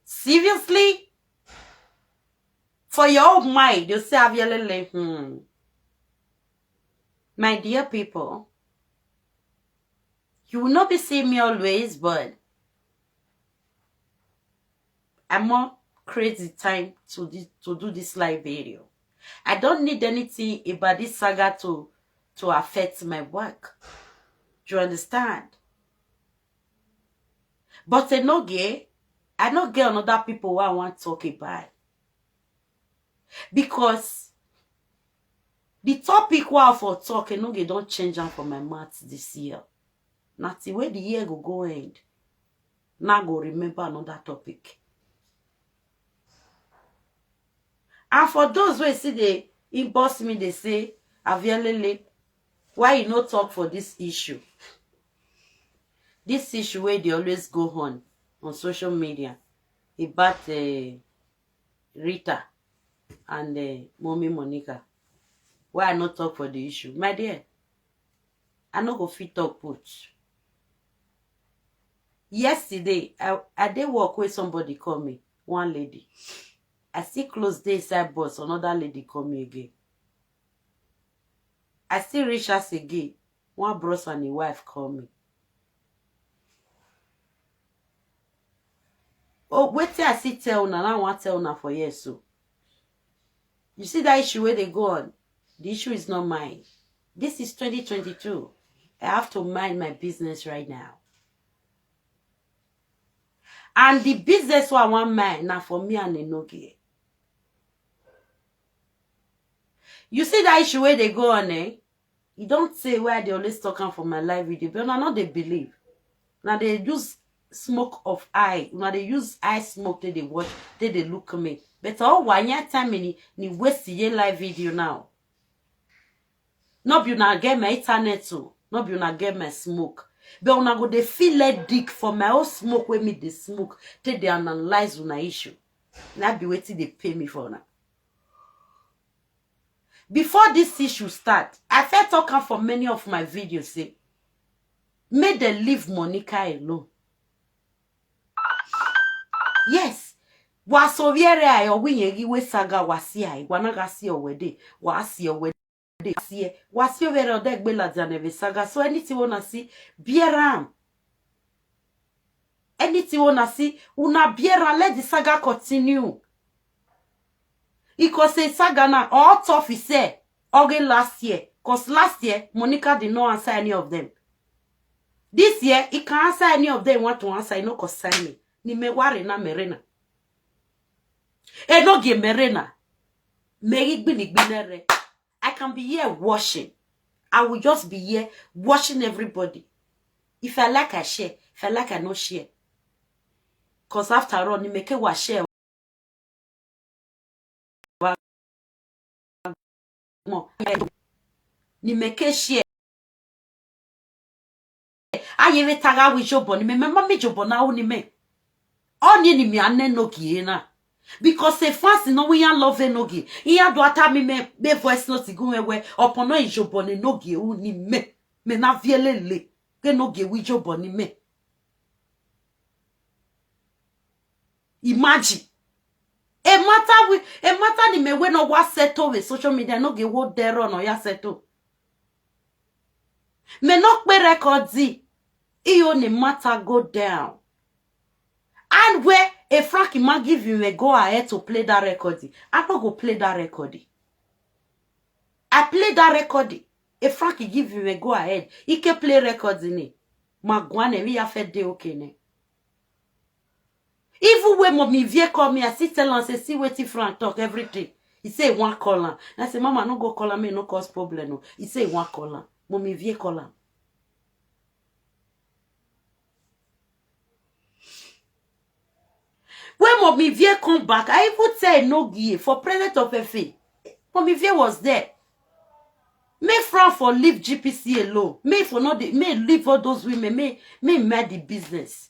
seriously, for your own mind, you say Avielele, hmm. My dear people, you will not be seeing me always, but I'm more crazy time to do, to do this live video. I don't need anything about this saga to to affect my work. Do you understand? But I no get, I no get another people where I want to talk about. Because the topic where I for talk, I no get don't change am for my mouth this year. Not the way the year go go end. Now go remember another topic. And for those who see the inbox me, they say, Avielele, why you no talk for this issue? This issue where they always go on on social media. about uh, Rita and uh, Mommy Monica. Why I not talk for the issue? My dear, I no go fit talk put. Yesterday, I, I dey work where somebody call me, one lady. I still close dey inside bus, another lady call me again. I still reach house again, one bros and a wife call me. Oh, wetin I still tell una, now I wan tell una for here so. You see that issue where they go on? The issue is not mine. This is twenty twenty-two. I have to mind my business right now. And the business wey I wan mind na for me and Enogie. You see that issue where they go on, eh? You don't say where they always talk am for my live video, but una no dey believe. Una dey use smoke of eye, una dey use eye smoke take dey watch, take dey look me. But oh, wanya time ni ni waste ye live video now. No be una get my internet o, no be una get my smoke. But una go dey feel let dick for my own smoke wey me dey smoke, take dey analyze una issue. Na be wetin dey pay me for una. Before this issue start, I first talk am for many of my videos say, make dem leave Monica alone. Yes, wasoviere ayo winyegi we saga wasi ai, wanaga si owede, wasi owede, si e, wasi overe odegbe la janeve saga. So anything una see, bear am. Anything una see, una bear am, let the saga continue. Because say saga na all tough he say, okay, last year. Cause last year, Monica did not answer any of them. This year, he can answer any of them want to answer, he no concern me. Ni me worry na merena. Enogie merena. Meri gbini gbinere. I can be here watching. I will just be here watching everybody. If I like, I share. If I like, I no share. Cause after all, ni meke wa share. Ni meke share. Aye ve taga wi jobo ni me, me mami jobo na u ni me. Oni ni mi ane Enogie na. Because e fans no we ya love Enogie. Iya do ata mi me be voice note gun we we. Opono ijobo ni Enogie u ni me. Me na vielele. Ke Enogie wi jobo ni me. Imagine. E matter we, e matter ni me we no wa settle with social media, Enogie wo dero no ya settle. Me no pe record di. Iyo ni matter go down. And where a Frank ma give you a go ahead to play that record. I no go play that record. I play that record. A Frank give you a go ahead. He can play record in it. Magwane, we have a day okay ne. Even when Mommy Vie call me, I still tell am say, see wetin Frank talk everything. He say he wan call am. I say, Mama, no go call am, make e no cause problem o. He say he wan call am. Mommy Vie call am. When Mommy Vie come back, I even tell Enogie for presence of Efe. Mommy Vie was there. Make Frank for leave G P C alone. Make for not dey, make leave all those women. Make, make mind the business.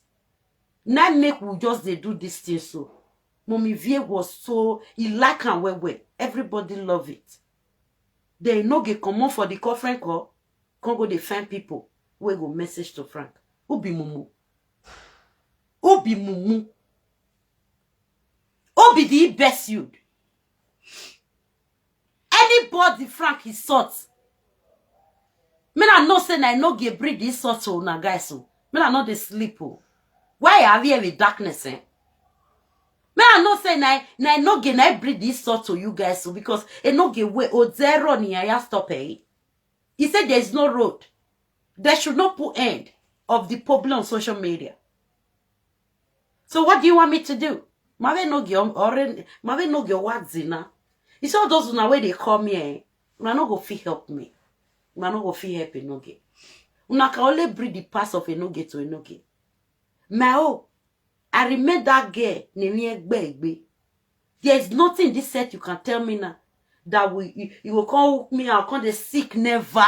Now make we just dey do this thing so. Mommy Vie was so, he like am well well. Everybody love it. Then Enogie comot for the conference call, come go dey find people wey go message to Frank. Who be Mumu? Who be Mumu? Who be the best you? Anybody Frank insult? Me na know say na Enogie breed the insult o, na guys o. Me na no dey sleep o. Why are we in darkness, eh? Me I know say na, na Enogie na breed the insult to you guys o, because Enogie we o zero ni ya stop eh. He said there is no road. There should not put end of the problem on social media. So what do you want me to do? Mave Enogie or Mave Enogie what zina? You see all those una wey dey call me eh, una no go fit help me. Una no go fit help Enogie. Una can only breed the past of Enogie to Enogie. My own, I remain that girl, Nemi Egbe Egbe. There is nothing in this set you can tell me now that will, you, you will come hook me out, come dey sick, never.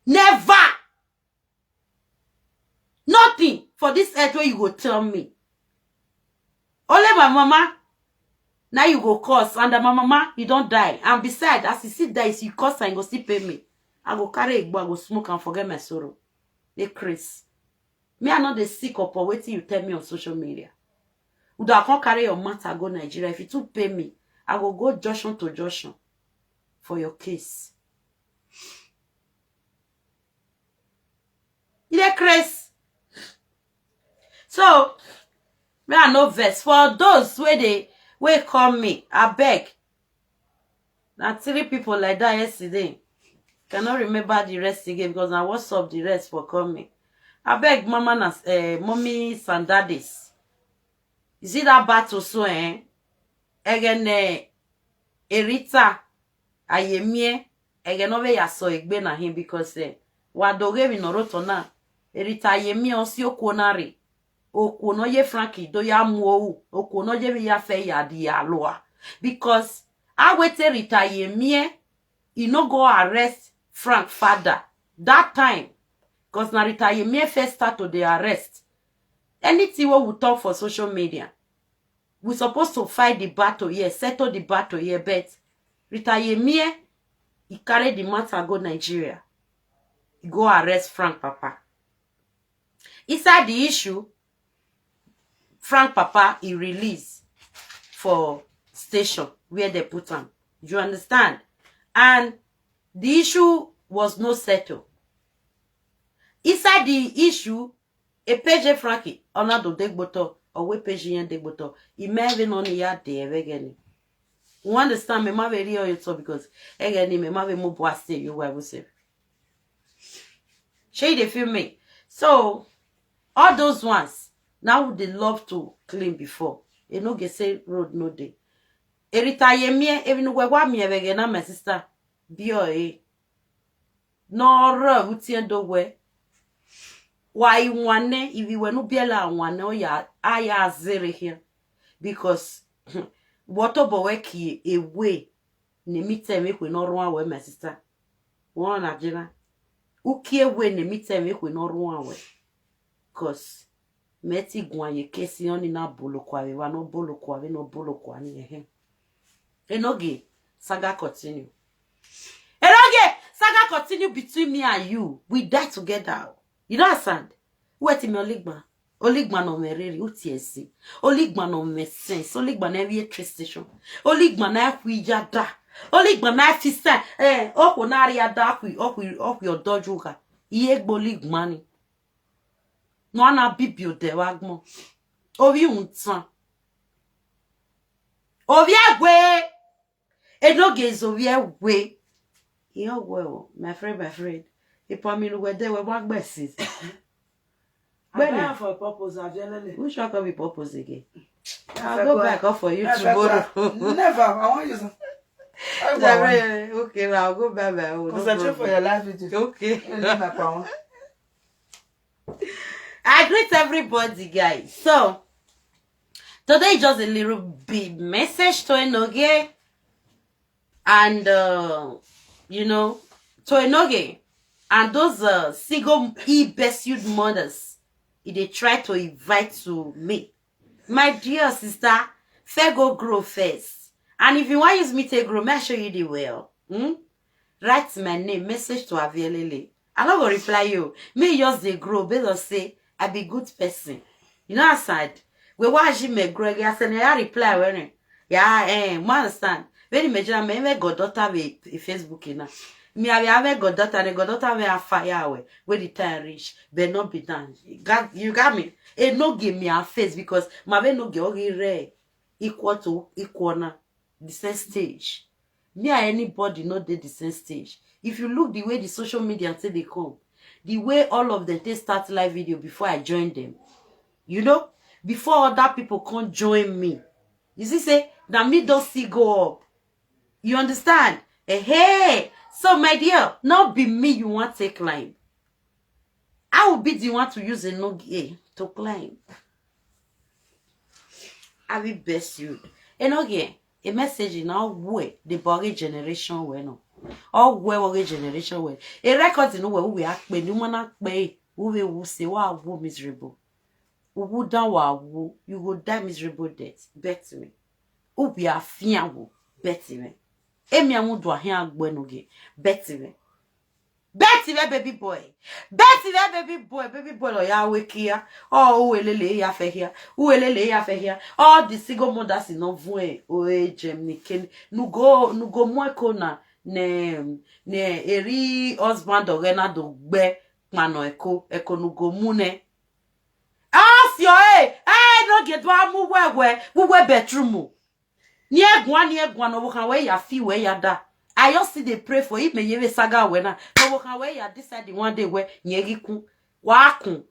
Never. Nothing for this earth where you go tell me. Only my mama, now you go curse, and my mama, you don die. And beside, as you see die, you curse and you go still pay me. I go carry igbo, I go smoke and forget my sorrow. Dey craze. Me, I no dey sick up for wetin you tell me on social media. Udo, I come carry your matter go Nigeria. If you too pay me, I go go junction to junction for your case. You dey craze. So, me, I no vex. For those wey dey, wey call me, I beg. Na three people like that yesterday. Cannot remember the rest again because na WhatsApp the rest for call me. I beg, mama na, eh, mommy Sandades. You see that battle so, eh? Again, eh, Erita Ayemie, again, no be ya so egbe na him because, eh, wa doge mi no roto na. Erita Ayemie osi okuo na re. Okuo no ye Frankie, do ya mu owu. Okuo no ye mi ya fe ya di aloa. Because I wait Erita Ayemie, he no go arrest Frank father that time. Because na Rita Ayemie first start to the arrest. Anything wey we talk for social media, we supposed to fight the battle here, settle the battle here, but Rita Ayemie, he carry the matter go Nigeria. He go arrest Frank papa. Inside the issue, Frank papa, he release for station where they put him. You understand? And the issue was no settle. Inside the issue, a page Frankie, ona do degboto, or we page yen degboto, he may even on ya de evegeni. You understand me, ma very on your top because egeni me ma be mo boase you wa say. Shey you dey feel me? So, all those ones, now they love to clean before. E no get say road no dey. Erita Ayemie, even we wa mi evegena, my sister, be your eh. No ro utie do we. Wa iwane, if you were no biela wane, o ya, aya zere here. Because what obo we ki ewe, ne mi tell me we no run away, my sister. One na jena. Ukie we ne mi tell me we no run away. Cause meti gwan ye kesi oni na bolo kwa we, wa no bolo kwa we, no bolo kwa ni ehe. Enoge, saga continue. Enoge, saga continue between me and you. We die together. You know, sand. Wait me, Oligma. Oligma no me reri, uti esi. Oligma no me sense. Oligma na every train station. Oligma na every yada. Oligma na every sa. Eh, oku na ri yada, oku, oku, oku your dodge uga. Iye gbo Oligma ni. No ana bibi ode wa gmo. Ovi untan. Ovi egwe. Enoge is ovi egwe. Iyo well, my friend, my friend. Ipo mi lu wede we wa gbesis. I buy am for a purpose, Avielele. Which one come be purpose again? I'll go buy am for you tomorrow. Never. I want use am. Okay, now I'll go buy my own. Concentrate for your life video. Okay. I greet everybody, guys. So, today is just a little bit message to Enoge and, uh, you know, to Enoge and those, uh, single e best youth mothers. If they try to invite to me, my dear sister, fair go grow first. And if you want use me to grow, may I show you the well. Hmm? Write my name, message to Avielele. I no go reply you. Me just dey grow, based on say I be good person. You know how sad? We wa ji me grow, ya say na ya reply when, eh. Yeah, eh, ma understand. When imagine me, me goddaughter we Facebook na. Me, I have a goddaughter, and goddaughter we a fire we. When the time reach, but not be done. You got, you got me? E no give me a face because my way no give ogi re equal to equal na the same stage. Me and anybody not dey the same stage. If you look the way the social media say they come, the way all of them take start live video before I join them, you know, before other people come join me, you see say na me don still go up. You understand? Eh, hey. So my dear, not be me you want take climb. I will be the one to use Enoge to climb. I will best you. Enoge, a message in our way, the body generation we no. All we worry generation we. A record in we we are pay, no man pay, who we will say, wow, who miserable. Uwu dan wa wu, you go die miserable death. Bet me. Ubi afian wo. Bet me. Emi amu do ahin agbo enoge. Bet me. Bet me, baby boy. Bet me, baby boy. Baby boy, lo ya wake here. Oh, uwelele ya fe here. Uwelele ya fe here. All the single mothers in Ovue. Oh, eh, Germany. Ken, nugo, nugo mweko na. Ne, ne, eri husband ogena do gbe. Mano eko, eko nugo mune. Asio, eh, eh, no get wa mu wewe, we we bedroom. Nie gwa, nie gwa, no wo kan we ya fi we ya da. I just see dey pray for him, me ye we saga we na. No wo kan we ya decide one day we, nye gi kun. Wa kun.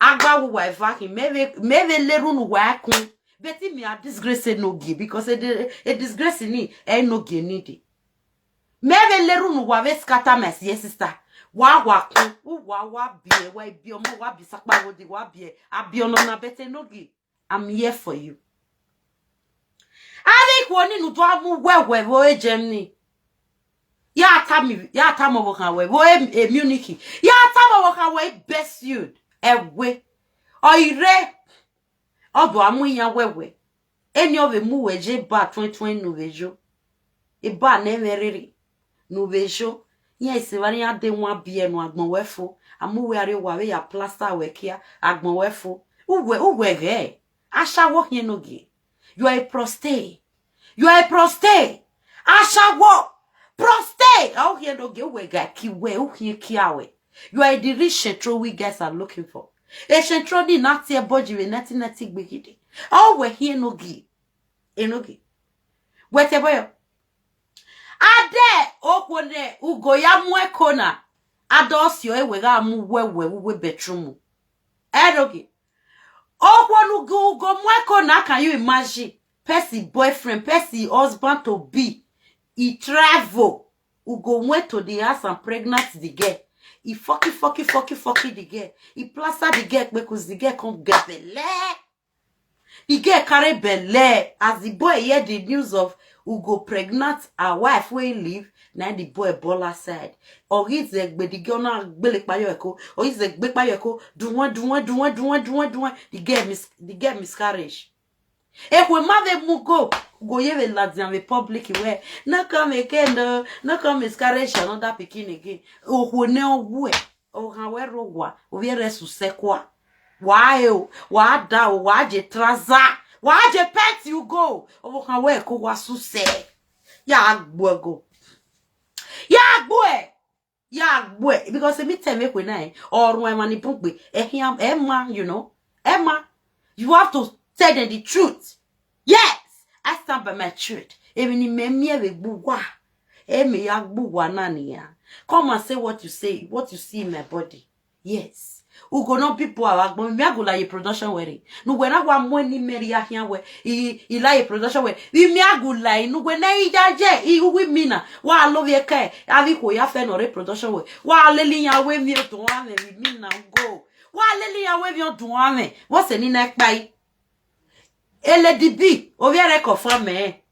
Agba wo wa eva kin, me we, me we leru nu wa kun. Beti mi a disgrace no gi, because a, a disgrace ni, eh, no gi ni di. Me we leru nu wa we scatter my, yes, sister. Wa wa kun, u wa wa bie, wa bie omo, wa bi sakpa wo di, wa bie, abi ono na bete no gi. I'm here for you. Ari kwoni nu do amu wewe wo e Germany. Ya ta mi, ya ta mo wo kan we, wo e, e Munich. Ya ta mo wo kan we best you. Ewe. Oire. Odo amu ya wewe. Eni ove mu we je ba twenty twenty nu vejo. E ba ne me rere. Nu vejo. Yen ise vari ya de wa bie nu agbon we fo. Amu we are wa we ya plaster we kia. Agbon we fo. Uwe, uwe ge. Ashawo hien no gi. You are a proste. You are a proste. Ashawo. Proste. Au hien no gi, uwe ga ki we, u hien ki awe. You are the rich central we guys are looking for. A central ni nati e boji we nati nati gbegide. Au we hien no gi. E no gi. We te boyo. Ade okwo ne ugo ya mu eko na. Adosio e we ga mu wewe, we bedroom. E no gi. Okwo nu go, go mweko na, can you imagine? Person boyfriend, person husband to be. He travel. Ugo went to the house and pregnant the girl. He fucking, fucking, fucking, fucking the girl. He plaster the girl because the girl come get belle. The girl carry belle. As the boy hear the news of Ugo pregnant her wife wey leave, na the boy ball aside. Or is the gbe the girl na gbele payo eko. Or is the gbe payo eko. Do one, do one, do one, do one, do one, do one. The girl mis the girl miscarriage. Ekwe ma ve mugo go ye ve ladian ve public we. No come again, no, no come miscarriage another pikin again. Okwe ne owe. O kan we ro wa, o vi re su se kwa. Wa e o, wa da o, wa je traza, wa je pet you go. O kan we ko wa su se. Ya gbo go. Ya gbo e. Ya gbo e. Because mi te me kwe na e. Orun e ma ni bun gbe. E hian, e ma, you know. E ma. You have to tell them the truth. Yes, I stand by my truth. Even in me, me we gbuwa. E me ya gbuwa na ni ya. Come and say what you say, what you see in my body. Yes. Ugo no people are agbo. Me agu la ye production were. Nu we na wa mo ni me ri ahia we. I, i la ye production we. I me agu la i nu we na i ja je. I u wi mi na. Wa lo we ke. Avi ko ya fe no re production we. Wa le li ya we mi o dun ame wi mi na go. Wa le li ya we mi o dun ame. Wo se ni na pa i. Ele di bi. O vi re ko fa me.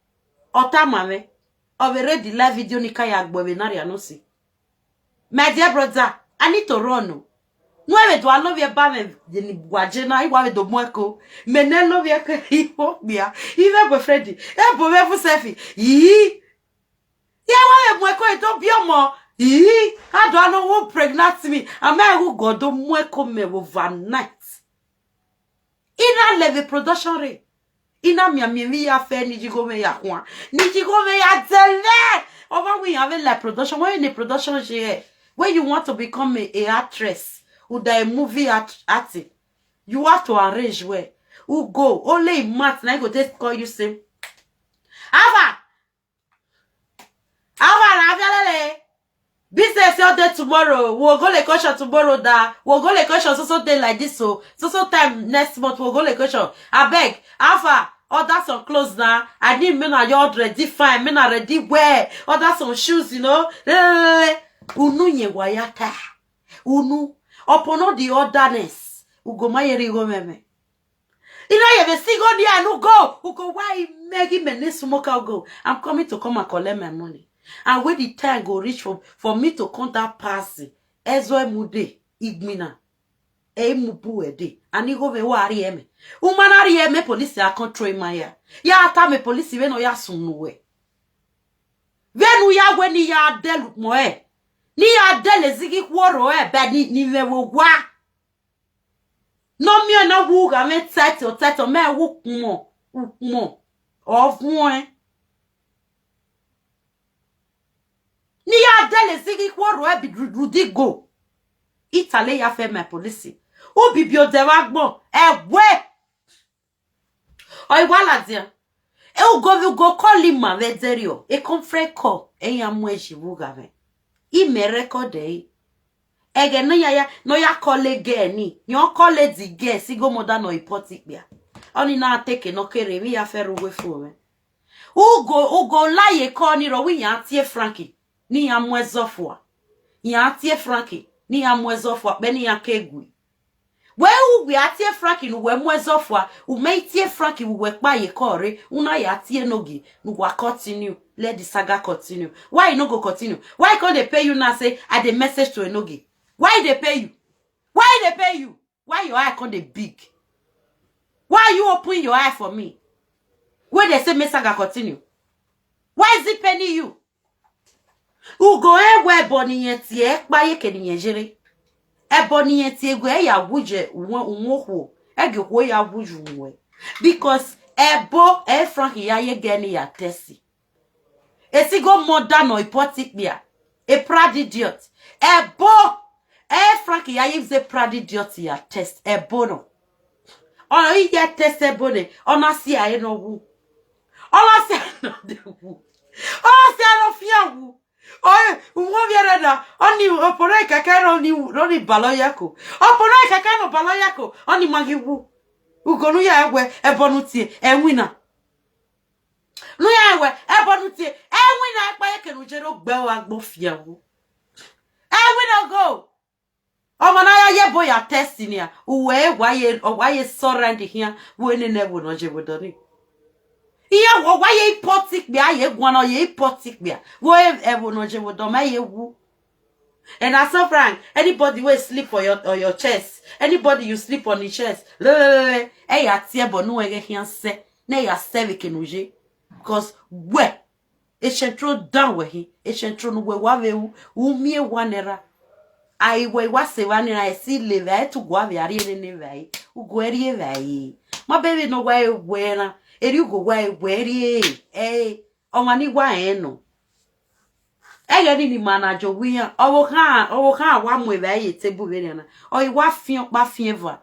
Ota ma me. O ve re di live video ni ka ya gbo ve na ri ano si. My dear brother, I need to run o. No ewe do alo vie ba me de ni waje na iwa we do mo eko. Me ne lo vie ke iwo bia. Ive boyfriend. E bo me fu selfie. Yi. Ye wa we mo eko e do bi omo. Yi. I don't know who pregnant me. Am I who go do mo eko me overnight? Ina leve production re. Ina mi ami mi ya fe ni jigo me ya kwa. Ni jigo me ya tele. Over we have a production. When the production je. When you want to become a, a actress, with a movie act, acting, you have to arrange well. Who go? Only in math, na go take call you same. Ava! Ava na avialele. Business your day tomorrow. We'll go location tomorrow da. We'll go location so so day like this so. So so time next month we'll go location. I beg. Ava, order some clothes na. I need me na your ready fine. Me na ready wear. Order some shoes, you know. Unu ye wayata. Unu. Upon all the otherness. Ugo mayeri go meme. You know, you have a single day and go. Ugo, why making me this smoker go? I'm coming to come and collect my money. And when the time go reach for, for me to come that person, Ezra Mude, Igmina. Ei mu bu ede. Ani go ve wa ri eme. Uma na ri eme police a control ma ya. Ya ata me police ve no ya sunu we. Ve nu ya we ni ya de lu mo e. Ni ya de le zigi kworo e be ni ni ve wo wa. No mi na wu ga me title title me wu kumo. Wu kumo. Of mo e. Ni ya de le zigi kworo e bi rudigo. Itale ya fe me police. U bi bi o de wa gbo. E we. Oi wala dia. E u go u go call him ma ve derio. E come free call. E ya mu e ji wu ga ve. I me record e. Ege no ya ya no ya call again ni. Yo call e di ge si go moda no ipoti pia. Oni na take no kere mi ya fe ru we fu we. U go u go la ye call ni ro wi ya tie Frankie. Ni ya mu e zo fu a. Ya tie Frankie. Ni ya mu e zo fu a pe ni ya ke gui. We u we atie Frankie nu we mu e zo fu a. U me tie Frankie u we pa ye call re. U na ya tie no gi. Nu wa continue. Let the saga continue. Why you no go continue? Why can't they pay you now? Say I dey message to Enogi. Why they pay you? Why they pay you? Why your eye can't they big? Why you open your eye for me? Where they say me saga continue? Why is it paining you? U go e we ebo ni yen tie pa ye ke ni yen jere. Ebo ni yen tie gu e ya wu je won won ho. E ge ho ya wu ju we. Because ebo e Frank ya ye ge ni ya tesi. E si go moda no ipoti pia. A proud idiot. Ebo e Frank ya ye ze proud idiot ya test. Ebo no. Ono i ye test ebo ne. Ono si a e no wu. Ono si a no de wu. Ono si a no fia wu. Oye, unwo viere na. Oni oporo ikeke no ni no ni balo yako. Oporo ikeke no balo yako. Oni magi wu. U go nu ya ewe ebo nu tie. E wina. Nu ya ewe ebo nu tie. E wina e pa ye ke nu jero gbe wa gbo fia wu. E wina go. Omo na ya ye bo ya test ni a. Uwe wa ye o wa ye surrender here. Wo ne ne wo no je wo do ni. Iye wo wa ye ipotik bia ye gwan o ye ipotik bia. Wo e e wo no je wo do ma ye wu. And I so frank, anybody wey sleep on your on your chest, anybody you sleep on the chest, le le le le, e ya tie bo nu e ge hian se, ne ya se we ke nu je. Because we e central down we hi, e central nu we wa ve u, u mi e wa nera. Ai we wa se wa nera e si le ve e tu gwa ve ari ne ne ve. U go eri e ve. Ma baby no wa e we na, eri u go wa e we eri e. Eh, o ma ni wa e no. Ege ni ni mana jo wi yan. Owo kan, owo kan wa mu ebe ye tebu be na. O i wa fion pa fion va.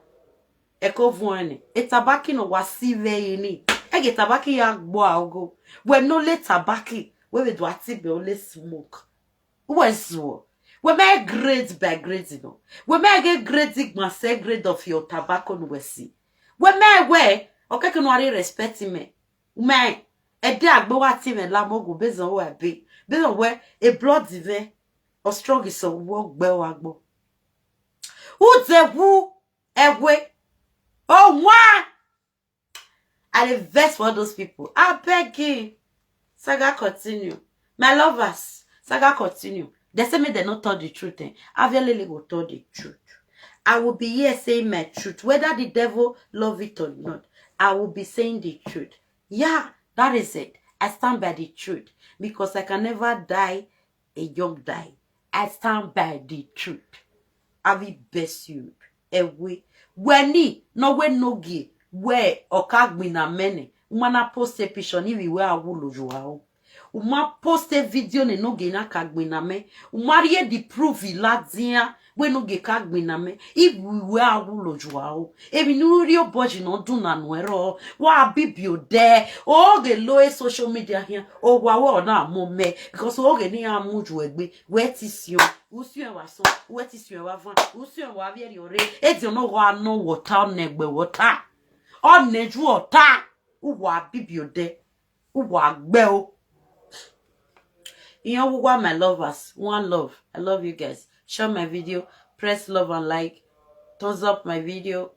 E ko vun ene. E tabaki no wa si ve yi ni. Ege tabaki ya gbo a ogo. We no le tabaki. We we do ati be o le smoke. We so. We me grade by grade no. We me get grade igma se grade of your tobacco no we si. We me we. Okay, can worry respect me. Me. E de agbo wa ti me la mo go bezan we be. Bezan we e blood ve. O strong so wo gbe wa gbo. U de wu ewe. Oh wa. I dey vex for all those people. I beg you. Saga continue. My lovers, saga continue. They say me they not tell the truth. Eh? Avialele go tell the truth. I will be here saying my truth. Whether the devil love it or not, I will be saying the truth. Yeah, that is it. I stand by the truth because I can never die a young die. I stand by the truth. I will bless you. Ewe. Weni, no we no gi. We, oka gbina mene. Umana post a picture ni we awulo juao. Uma post a video ne no gi na ka gbina me. Uma rie di prove la dia. We no gi ka gbina me. If we awulo juao. Ebi nu ri oboji no dun na no ero. Wa bibi ode. O ge lo e social media here. O wa we ona mo me. Because o ge ni amu ju egbe. We ti si o. Usu e wa so. We ti si e wa van. Usu e wa vi eri ore. E di ono wa no water, negbe water. O ne ju ota. U wa bibi ode. U wa gbe o. Iyan wuwa, my lovers. One love. I love you guys. Share my video. Press love and like. Thumbs up my video.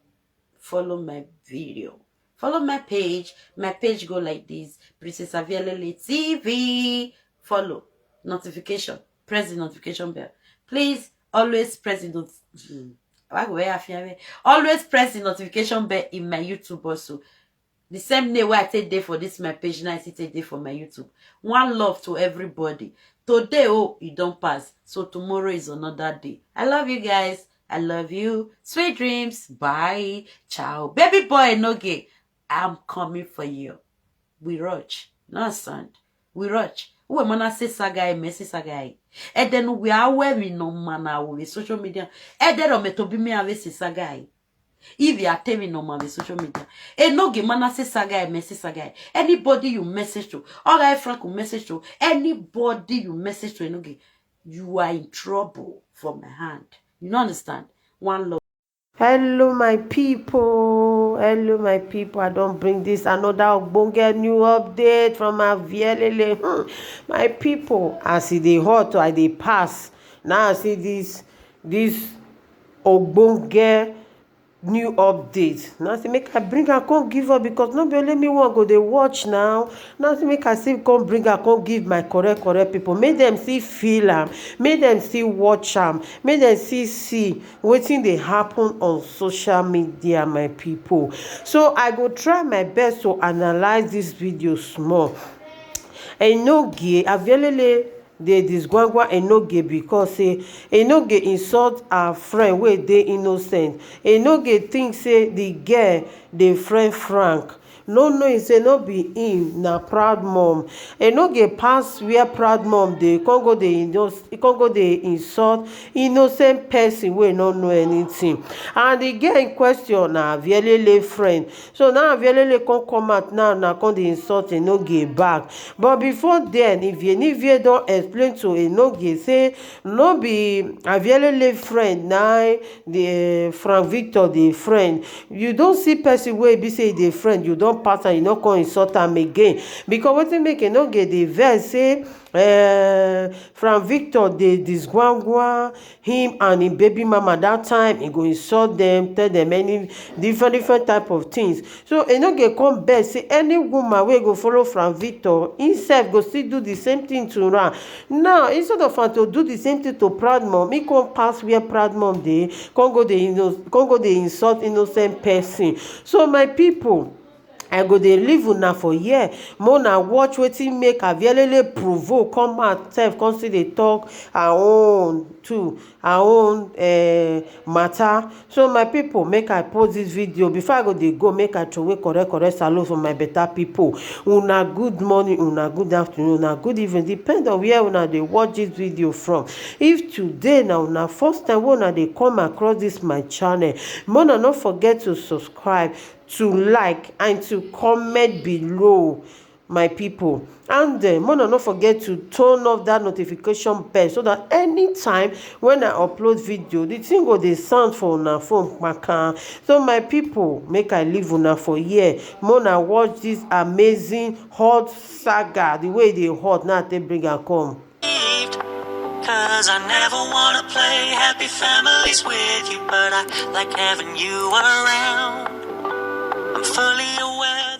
Follow my video. Follow my page. My page go like this. Princess Avialele T V. Follow. Notification. Press the notification bell. Please always press the not- hmm. Why go where I fear me? Always press the notification bell in my YouTube also. The same name where I take day for this my page now, I still take day for my YouTube. One love to everybody. Today, oh, it don't pass. So tomorrow is another day. I love you guys. I love you. Sweet dreams. Bye. Ciao. Baby boy, no gay. I'm coming for you. We rush. No sound. We rush. Uwe mana se sagai, me se sagai. Ede no we are we no mana we social media. Ede ro me to be me ave se sagai. If you are telling no man with social media, enoge mana se sagai, me se sagai. Anybody you message to, all right, Frank will message to, anybody you message to, enoge, you are in trouble from my hand. You don't understand? One love. Hello, my people. Hello, my people. I don't bring this another ogbonge new update from Avielele. Hmm. My people, as e dey hot, I dey pass. Now I see this this ogbonge new update. Now I say make I bring am come give up, because no be only me one go dey watch now. Now I say make I still come bring am come give my correct correct people. Make dem still feel am. Make dem still watch am. Make dem still see wetin dey happen on social media, my people. So I go try my best to analyze this video small. Enogie Avielele dey disgwangwa Enogie because say Enogie insult her friend wey dey innocent. Enogie think say the girl dey friend Frank. No know say no be him, na proud mom. Enogie pass where proud mom dey, come go dey innos-, come go dey insult innocent person wey no know anything. And the girl in question na Avielele friend. So now Avielele come come out now, now come dey insult Enogie back. But before then, Ivie Nivie don explain to Enogie say no be Avielele friend na the, eh, Frank Victor dey friend. You don see person wey be say e dey friend, you don pass am, you no come insult am again. Because wetin make Enogie dey vex say, eh, Frank Victor dey disgwangwa him and him baby mama that time, he go insult them, tell them any different different type of things. So Enogie come beg say any woman wey go follow Frank Victor, himself go still do the same thing to her. Now, instead of am to do the same thing to proud mom, he come pass where proud mom dey, come go dey inno-, come go dey insult innocent person. So my people, I go dey leave una for here. Make una watch wetin make Avielele Provo come out sef, come still dey talk her own too, her own, eh, matter. So my people, make I post this video. Before I go dey go, make I throway correct correct salute for my better people. Una good morning, una good afternoon, una good evening, depend on where una dey watch this video from. If today na una first time wey una dey come across this my channel, make una no forget to subscribe, to like and to comment below, my people. And then make una no forget to turn off that notification bell, so that anytime when I upload video, the thing go dey sound for una phone kpaka. So my people, make I leave una for here. Make una watch this amazing hot saga, the way e dey hot now, take bring am come. Cause I never wanna play happy families with you, but I like having you around. I'm fully aware